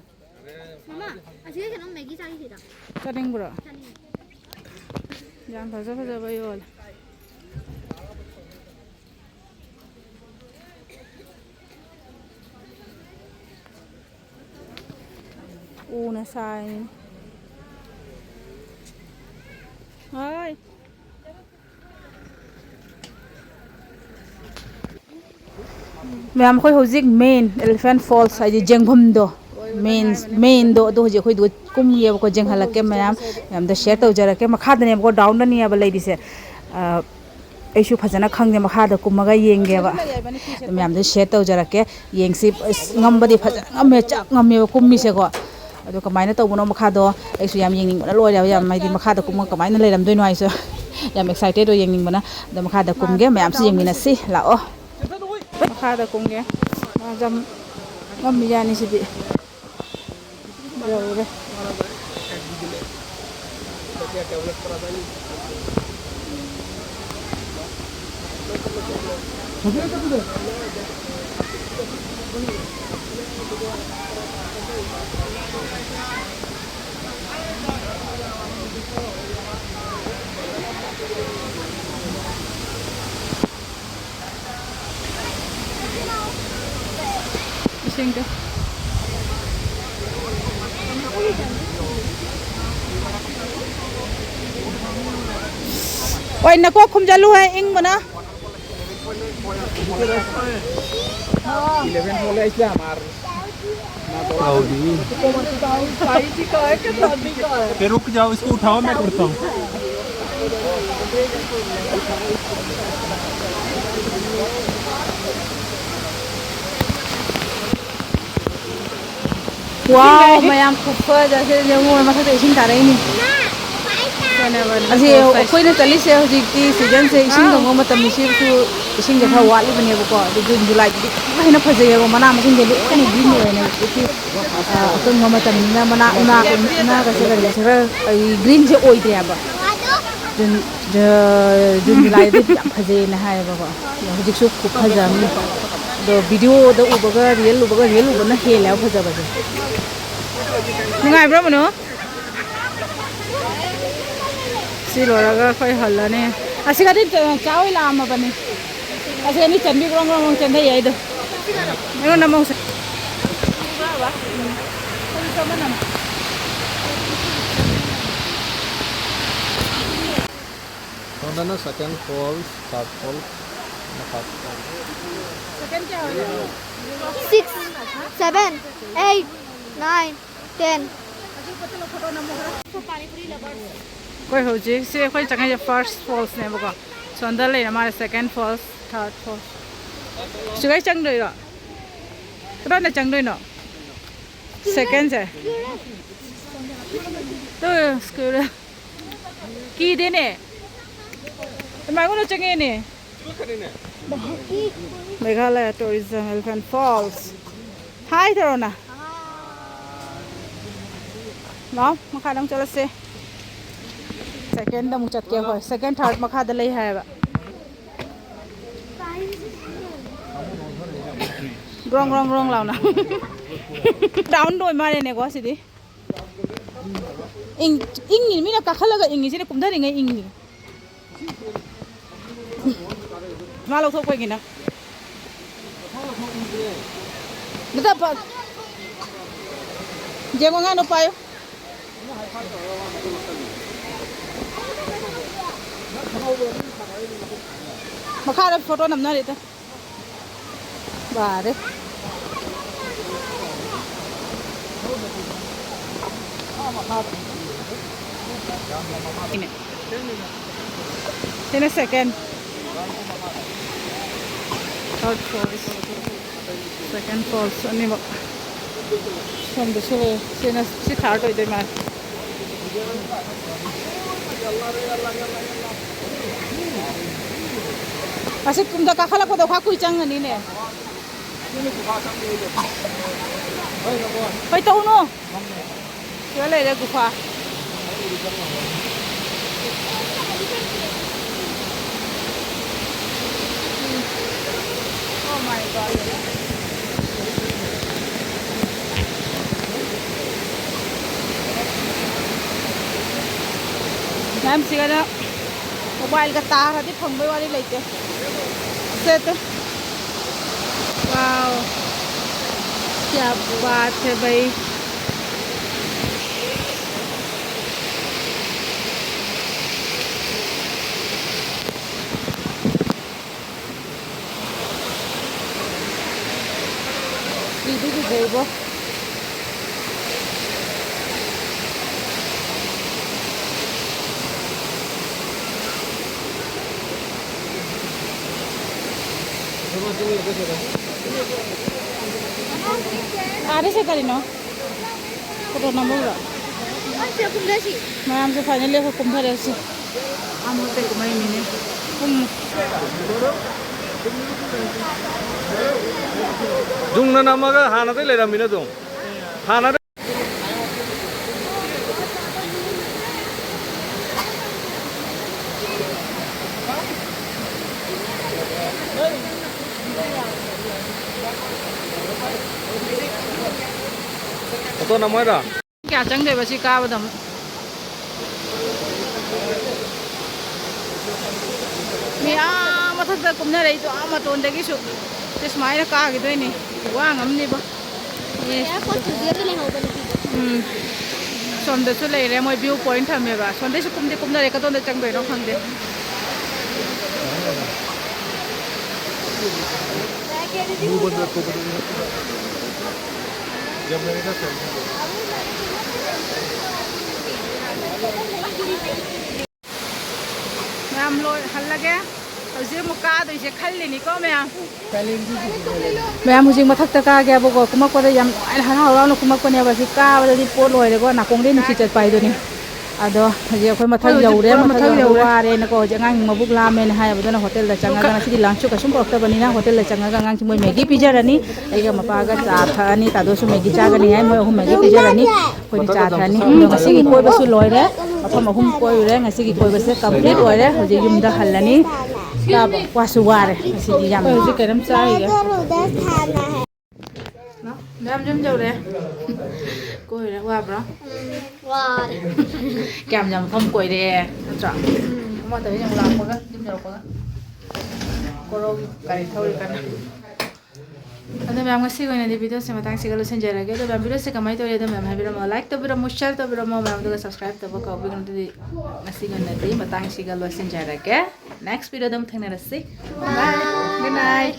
ꯃꯃꯥ, ꯑꯁꯤꯗ ꯀꯩꯅꯣꯝ Maggi ꯆꯥꯈꯤꯁꯤꯗ꯫ ꯆꯠꯅꯤꯡꯕ꯭ꯔꯣ? ꯆꯥꯅꯤꯡꯉꯦ꯫ ꯌꯥꯝ ꯐꯖ ꯐꯖꯕ ꯌꯣꯜꯂꯦ꯫ ꯎꯅ ꯁꯥꯏ꯫ ꯍꯣꯏ꯫ ꯃꯌꯥꯝ, ꯑꯩꯈꯣꯏ ꯍꯧꯖꯤꯛ main Elephant Falls, ꯍꯥꯏꯗꯤ ꯌꯦꯡꯐꯝꯗꯣ, ꯃꯦꯟ ꯃꯦꯟꯗꯣ ꯑꯗꯣ ꯍꯧꯖꯤꯛ ꯑꯩꯈꯣꯏꯗꯨ ꯀꯨꯝꯒꯦꯕꯀꯣ꯫ ꯌꯦꯡꯍꯜꯂꯛꯀꯦ ꯃꯌꯥꯝ, ꯃꯌꯥꯝꯗ ꯁꯤꯌꯔ ꯇꯧꯖꯔꯛꯀꯦ꯫ ꯃꯈꯥꯗꯅꯦꯕꯀꯣ, ꯗꯥꯎꯟꯗꯅꯦꯕ ꯂꯩꯔꯤꯁꯦ꯫ ꯑ, ꯑꯩꯁꯨ ꯐꯖꯅ ꯈꯪꯗꯦ, ꯃꯈꯥꯗ ꯀꯨꯝꯃꯒ ꯌꯦꯡꯒꯦꯕ꯫ ꯑꯗꯨ ꯃꯌꯥꯝꯗ ꯁꯤꯌꯔ ꯇꯧꯖꯔꯛꯀꯦ꯫ ꯌꯦꯡꯁꯤ꯫ ꯑꯁ, ꯉꯝꯕꯗꯤ ꯐꯖꯅ ꯉꯝꯃꯦ, ꯆꯥꯛ ꯉꯝꯃꯦꯕ ꯀꯨꯝꯃꯤꯁꯦꯀꯣ꯫ ꯑꯗꯣ ꯀꯃꯥꯏꯅ ꯇꯧꯕꯅꯣ ꯃꯈꯥꯗꯣ ꯑꯩꯁꯨ ꯌꯥꯝ ꯌꯦꯡꯅꯤꯡꯕꯅ ꯂꯣꯏꯔꯦꯕ꯫ ꯌꯥꯝ, ꯍꯥꯏꯗꯤ, ꯃꯈꯥꯗ ꯀꯨꯝꯃꯒ ꯀꯃꯥꯏꯅ ꯂꯩꯔꯝꯗꯣꯏꯅꯣ ꯍꯥꯏꯁꯨ ꯌꯥꯝ ꯑꯦꯛꯁꯥꯏꯇꯦꯠ ꯑꯣꯏ ꯌꯦꯡꯅꯤꯡꯕꯅ꯫ ꯑꯗꯣ ꯃꯈꯥꯗ ꯀꯨꯝꯒꯦ, ꯃꯌꯥꯝꯁꯨ ꯌꯦꯡꯃꯤꯟꯅꯁꯤ꯫ ꯂꯥꯛꯑꯣ꯫ ꯃꯈꯥꯗ ꯀꯨꯝꯒꯦ꯫ ꯃꯥꯁꯦ ꯌꯥꯝ ꯉꯝꯃꯤꯖꯥꯠꯅꯤ ꯁꯤꯗꯤ꯫ ꯌꯧꯔꯦ꯫ ꯏꯁꯤꯡꯗꯣ꯫ ꯑꯣꯏ, ꯅꯀꯣꯛ ꯈꯨꯝꯖꯜꯂꯨ ꯍꯦ, ꯏꯪꯕꯅ꯫ इलेवन हो गया, इसलिए हमार। ये रुक जाओ, इसको उठाओ, मैं करता हूँ। ꯋꯥꯎ, ꯃꯌꯥꯝ ꯈꯨꯐꯖꯁꯦ ꯌꯦꯡꯉꯣ, ꯃꯊꯛꯇ ꯏꯁꯤꯡ ꯇꯥꯔꯛꯏꯅꯤ꯫ ꯑꯁꯤ ꯑꯩꯈꯣꯏꯅ ꯆꯠꯂꯤꯁꯦ ꯍꯧꯖꯤꯛꯇꯤ ꯁꯤꯖꯟꯁꯦ, ꯏꯁꯤꯡ ꯀꯪꯕ ꯃꯇꯝꯅꯤ꯫ ꯁꯤꯁꯨ ꯏꯁꯤꯡꯁꯦ ꯈꯔ ꯋꯥꯠꯂꯤꯕꯅꯦꯕꯀꯣ, ꯑꯗꯨ ꯖꯨꯟ ꯖꯨꯂꯥꯏꯗꯗꯤ ꯌꯥꯝ ꯍꯦꯟꯅ ꯐꯖꯩꯌꯦꯕ, ꯃꯅꯥ ꯃꯁꯤꯡꯁꯦ ꯂꯣꯏꯅ ꯒ꯭ꯔꯤꯟ ꯑꯣꯏꯅ ꯍꯧꯖꯤꯛꯇꯤ꯫ ꯑ, ꯑꯀꯪꯕ ꯃꯇꯝꯅꯤꯅ ꯃꯅꯥ, ꯎꯅꯥ, ꯎꯅꯥꯒꯁꯦ ꯀꯔꯤꯒꯁꯦ ꯈꯔ, ꯑꯩ, ꯒ꯭ꯔꯤꯟꯁꯦ ꯑꯣꯏꯗ꯭ꯔꯦꯕ꯫ ꯖꯨꯟ, ꯖ-, ꯖꯨꯟ ꯖꯨꯂꯥꯏꯗꯗꯤ ꯌꯥꯝ ꯐꯖꯩꯌꯦꯅ ꯍꯥꯏꯌꯦꯕꯀꯣ꯫ ꯑꯗꯣ ꯍꯧꯖꯤꯛꯁꯨ ꯈꯨꯐꯖ ꯑꯃꯅꯤ꯫ ꯑꯗꯣ ꯚꯤꯗꯤꯑꯣꯗ ꯎꯕꯒ ꯔꯤꯌꯦꯜ ꯎꯕꯒ ꯔꯤꯌꯦꯜ ꯎꯕꯅ ꯍꯦꯜꯂꯦꯕ ꯐꯖꯕꯁꯦ꯫ ꯅꯨꯡꯉꯥꯏꯕ꯭ꯔꯣ, ꯃꯅꯣ? ꯁꯤ ꯂꯣꯏꯔꯒ ꯑꯩꯈꯣꯏ ꯍꯜꯂꯅꯤ꯫ ꯑꯁꯤꯒꯗꯤ ꯆꯥ ꯍꯣꯏ ꯂꯥꯛꯑꯝꯃꯕꯅꯤ꯫ ꯑꯁꯤꯒꯅꯤ ꯆꯟꯕꯤ ꯒ꯭ꯔꯣꯡ ꯒ꯭ꯔꯣꯡ ꯒ꯭ꯔꯣꯡ ꯆꯦꯟꯊꯩ ꯍꯥꯏꯗꯣ꯫ ꯑꯩꯉꯣꯟꯗ ꯑꯃꯨꯛ ꯁꯦ-, ꯁꯣꯝꯗꯅ second fall, third fall, ꯅ third fall꯫ Six, seven, eight. Nine, ten. ꯑꯩꯈꯣꯏ ꯍꯧꯖꯤꯛꯁꯦ ꯑꯩꯈꯣꯏ ꯆꯪꯉꯛꯏꯁꯦ first fallsꯅꯦꯕꯀꯣ꯫ ꯁꯣꯝꯗ ꯂꯩꯔ ꯃꯥꯜꯂꯦ second falls, third falls꯫ ꯁꯤꯒꯩ ꯆꯪꯗꯣꯏꯔꯣ? ꯀꯗꯣꯝꯗ ꯆꯪꯗꯣꯏꯅꯣ? Secondꯁꯦ꯫ Two, school. ꯀꯤꯗꯦꯅꯦ꯫ ꯑꯗꯨꯃꯥꯏꯅ ꯆꯪꯉꯦꯅꯦ꯫ Meghalaya Tourism Elephant Falls꯫ Hi ꯇꯧꯔꯣꯅ꯫ ꯂꯥꯎ, ꯃꯈꯥꯗ ꯑꯃꯨꯛ ꯆꯠꯂꯁꯦ꯫ Secondꯗ ꯑꯃꯨꯛ ꯆꯠꯀꯦ ꯑꯩꯈꯣꯏ꯫ Second, third ꯃꯈꯥꯗ ꯂꯩ ꯍꯥꯏꯌꯦꯕ꯫ ꯒ꯭ꯔꯣꯡ, ꯒ꯭ꯔꯣꯡ, ꯒ꯭ꯔꯣꯡ ꯂꯥꯎꯅ꯫ Downꯗ ꯑꯣꯏ ꯃꯥꯜꯂꯦꯅꯦꯀꯣ ꯁꯤꯗꯤ꯫ ꯏꯪ-, ꯏꯪꯉꯤ, ꯃꯤꯅ ꯀꯥꯈꯠꯂꯒ ꯏꯪꯉꯤꯁꯤꯅ ꯀꯨꯝꯊꯔꯤꯉꯩ ꯏꯪꯉꯤ꯫ ꯃꯥ ꯂꯧꯊꯣꯛꯄꯒꯤꯅ꯫ ꯅꯠꯇꯦ, ꯄ-, ꯌꯦꯡꯉꯣ ꯉꯥꯅꯨ ꯄꯥꯏꯌꯨ꯫ ꯃꯈꯥꯗ photo ꯅꯝꯅꯔꯦꯗ꯫ ꯋꯥꯔꯦ꯫ ꯁꯤꯅ second꯫ Third falls꯫ Second falls ꯑꯅꯤꯃꯛ꯫ ꯁꯣꯝꯗꯁꯨ ꯂꯩ꯫ ꯁꯤꯅ, ꯁꯤ third ꯑꯣꯏꯗꯣꯏ ꯃꯥꯜꯂꯦ꯫ ꯑꯁꯤ ꯀꯨꯝꯗ ꯀꯥꯈꯠꯂꯛꯄꯗꯣ ꯈꯔ ꯀꯨꯏ ꯆꯪꯉꯅꯤꯅꯦ꯫ ꯍꯣꯏ, ꯇꯧꯅꯨ꯫ ꯁꯤꯗ ꯂꯩꯔꯦ ꯒꯨꯐꯥ꯫ Oh my God. ꯃꯌꯥꯝ ꯁꯤꯒꯅ mobileꯒ ꯇꯥꯔꯗꯤ ꯐꯪꯕꯩ ꯋꯥꯔꯤ ꯂꯩꯇꯦ꯫ ꯁꯦꯠꯇꯦ꯫ Wow, क्या बात है भाई। ꯀꯤꯗꯤ ꯀꯤꯖꯩꯕꯣ꯫ ꯑꯥꯗ ꯁꯦ ꯀꯔꯤꯅꯣ? ꯐꯣꯇꯣ ꯅꯝꯕꯝꯂꯣ? ꯃꯌꯥꯝꯁꯦ ꯐꯥꯏꯅꯦꯜꯂꯤ ꯑꯩꯈꯣꯏ ꯀꯨꯝꯊꯔꯛꯑꯁꯤ꯫ ꯑꯥ ꯃꯊꯛꯇ ꯀꯨꯝꯃꯛꯏꯅꯤꯅꯦ꯫ ꯀꯨꯝꯃꯨ꯫ ꯌꯨꯡꯅ ꯅꯝꯃꯒ ꯍꯥꯟꯅꯗꯩ ꯂꯩꯔꯝꯃꯤꯅ ꯑꯗꯨꯝ꯫ ꯍꯥꯟꯅꯗꯩ꯫ ꯐꯣꯇꯣ ꯅꯝꯃꯣꯏꯔꯣ? ꯀꯌꯥ ꯆꯪꯗꯣꯏꯕ ꯁꯤ ꯀꯥꯕꯗ ꯑꯃꯨꯛ? ꯃꯤ ꯑꯥ ꯃꯊꯛꯇ ꯀꯨꯝꯅꯔꯛꯏꯗꯣ, ꯑꯥ ꯃꯇꯣꯟꯗꯒꯤꯁꯨ꯫ ꯁꯤ ꯁꯨꯃꯥꯏꯅ ꯀꯥꯈꯤꯗꯣꯏꯅꯤ꯫ ꯋꯥ ꯉꯝꯅꯤꯕ꯫ ꯌꯦꯁ꯫ ꯑꯦꯌꯥꯔꯄꯣꯔꯠ ꯇꯨꯗꯤ ꯑꯗꯨ ꯂꯩꯍꯧꯕ ꯅꯨꯄꯤꯗꯣ꯫ ꯎꯝ꯫ ꯁꯣꯝꯗꯁꯨ ꯂꯩꯔꯦ, ꯃꯣꯏ ꯚ꯭ꯌꯨ ꯄꯣꯏꯟꯠ ꯊꯝꯃꯦꯕ꯫ ꯁꯣꯝꯗꯩꯁꯨ ꯀꯨꯝꯗꯤ ꯀꯨꯝꯅꯔꯦ, ꯀꯗꯣꯝꯗ ꯆꯪꯗꯣꯏꯅꯣ ꯈꯪꯗꯦ꯫ ꯃꯌꯥꯝ ꯂꯣꯏ ꯍꯜꯂꯒꯦ꯫ ꯍꯧꯖꯤꯛ ꯑꯃꯨꯛ ꯀꯥꯗꯣꯏꯁꯦ ꯈꯜꯂꯤꯅꯤꯀꯣ ꯃꯌꯥꯝ꯫ ꯃꯌꯥꯝ ꯍꯧꯖꯤꯛ ꯃꯊꯛꯇ ꯀꯥꯒꯦ ꯍꯥꯏꯕꯀꯣ, ꯀꯨꯝꯃꯛꯄꯗ ꯌꯥꯝ ꯅꯨꯡꯉꯥꯏꯅ ꯍꯔꯥꯎ ꯍꯔꯥꯎꯅ ꯀꯨꯝꯃꯛꯄꯅꯦꯕ꯫ ꯁꯤ ꯀꯥꯕꯗꯗꯤ ꯄꯣꯠ ꯂꯣꯏꯔꯦꯀꯣ, ꯅꯥꯀꯣꯡꯗꯩ ꯅꯨꯡꯁꯤꯠ ꯆꯠꯄ ꯍꯥꯏꯗꯨꯅꯤ꯫ ꯑꯗꯣ ꯍꯧꯖꯤꯛ ꯑꯩꯈꯣꯏ ꯃꯊꯛ ꯍꯧꯖꯤꯛ ꯌꯧꯔꯦ, ꯄꯨꯔꯥ ꯃꯊꯛ ꯃꯊꯛ ꯌꯧꯔꯦ, ꯌꯧꯔꯦ꯫ ꯋꯥꯔꯦꯅꯀꯣ꯫ ꯍꯧꯖꯤꯛ ꯑꯉꯥꯡ ꯃꯕꯨꯛ ꯂꯥꯝꯃꯦꯅ ꯍꯥꯏ, ꯑꯗꯨꯅ ꯍꯣꯇꯦꯜꯗ ꯆꯪꯉꯒ, ꯉꯁꯤꯗꯤ ꯂꯟꯁꯁꯨ ꯀꯩꯁꯨꯝ ꯄꯨꯔꯛꯇꯕꯅꯤꯅ ꯍꯣꯇꯦꯜꯗ ꯆꯪꯉꯒ ꯑꯉꯥꯡꯁꯤꯡ ꯃꯣꯏ ꯃꯦꯒꯤ ꯄꯤꯖꯔꯅꯤ꯫ ꯑꯩꯒ ꯃꯄꯥꯒ ꯆꯥ ꯊꯛꯑꯅꯤ, ꯇꯥꯗꯣꯁꯨ ꯃꯦꯒꯤ ꯆꯥꯒꯅꯤ ꯍꯥꯏ, ꯃꯣꯏ ꯑꯍꯨꯝ ꯃꯦꯒꯤ ꯄꯤꯖꯔꯅꯤ꯫ ꯑꯩꯈꯣꯏꯗꯤ ꯆꯥ ꯊꯛꯑꯅꯤ꯫ ꯑꯗꯣ ꯉꯁꯤꯒꯤ ꯀꯣꯏꯕꯁꯨ ꯂꯣꯏꯔꯦ, ꯃꯐꯝ ꯑꯍꯨꯝ ꯀꯣꯏꯔꯨꯔꯦ꯫ ꯉꯁꯤꯒꯤ ꯀꯣꯏꯕꯁꯦ ꯀꯝꯄ꯭ꯂꯤꯠ ꯑꯣꯏꯔꯦ꯫ ꯍꯧꯖꯤꯛ ꯌꯨꯝꯗ ꯍꯜꯂꯅꯤ꯫ ꯆꯥꯕ ꯋꯥꯁꯨ ꯋꯥꯔꯦ ꯉꯁꯤꯗꯤ ꯌꯥꯝꯅ꯫ ꯍꯧꯖꯤꯛ ꯀꯩꯅꯣꯝ ꯆꯥꯈꯤꯒꯦ꯫ ꯃꯌꯥꯝ ꯌꯨꯝ ꯌꯧꯔꯦ꯫ ꯀꯣꯏꯔꯦ, ꯋꯥꯕ꯭ꯔꯣ? ꯎꯝ, ꯋꯥꯔꯦ꯫ ꯀꯌꯥꯝ ꯌꯥꯝ ꯃꯐꯝ ꯀꯣꯏꯔꯦ, ꯅꯠꯇ꯭ꯔꯣ? ꯎꯝ꯫ ꯑꯃ ꯇꯧꯔꯤ ꯌꯦꯡꯉꯨ, ꯂꯥꯛꯄꯒ, ꯌꯨꯝ ꯌꯧꯔꯛꯄꯒ꯫ ꯀꯣꯔꯧꯒꯤ ꯒꯥꯔꯤ ꯊꯧꯔꯤ ꯀꯟꯅ꯫ ꯑꯗꯣ ꯃꯌꯥꯝ, ꯉꯁꯤꯒꯤ ꯑꯣꯏꯅꯗꯤ ꯚꯤꯗꯤꯑꯣꯁꯦ ꯃꯇꯥꯡꯁꯤꯒ ꯂꯣꯏꯁꯤꯟꯖꯔꯒꯦ꯫ ꯑꯗꯣ ꯃꯌꯥꯝ, ꯚꯤꯗꯤꯑꯣꯁꯦ ꯀꯃꯥꯏꯅ ꯇꯧꯔꯤ? ꯑꯗꯣ ꯃꯌꯥꯝ ꯍꯥꯏꯕꯤꯔꯝꯃꯣ, ꯂꯥꯏꯛ ꯇꯧꯕꯤꯔꯝꯃꯣ, ꯁꯤꯌꯔ ꯇꯧꯕꯤꯔꯝꯃꯣ, ꯃꯌꯥꯝ ꯑꯗꯨꯒ ꯁꯕꯁꯀ꯭ꯔꯥꯏꯕ ꯇꯧꯕ ꯀꯥꯎꯕꯤꯒꯅꯨ꯫ ꯑꯗꯨꯗꯤ ꯉꯁꯤꯒꯤ ꯑꯣꯏꯅꯗꯤ ꯃꯇꯥꯡꯁꯤꯒ ꯂꯣꯏꯁꯤꯟꯖꯔꯒꯦ꯫ ꯅꯦꯛꯁ ꯚꯤꯗꯤꯑꯣꯗ ꯑꯃꯨꯛ ꯊꯦꯡꯅꯔꯁꯤ꯫ ꯕꯥꯏ꯫ Good night.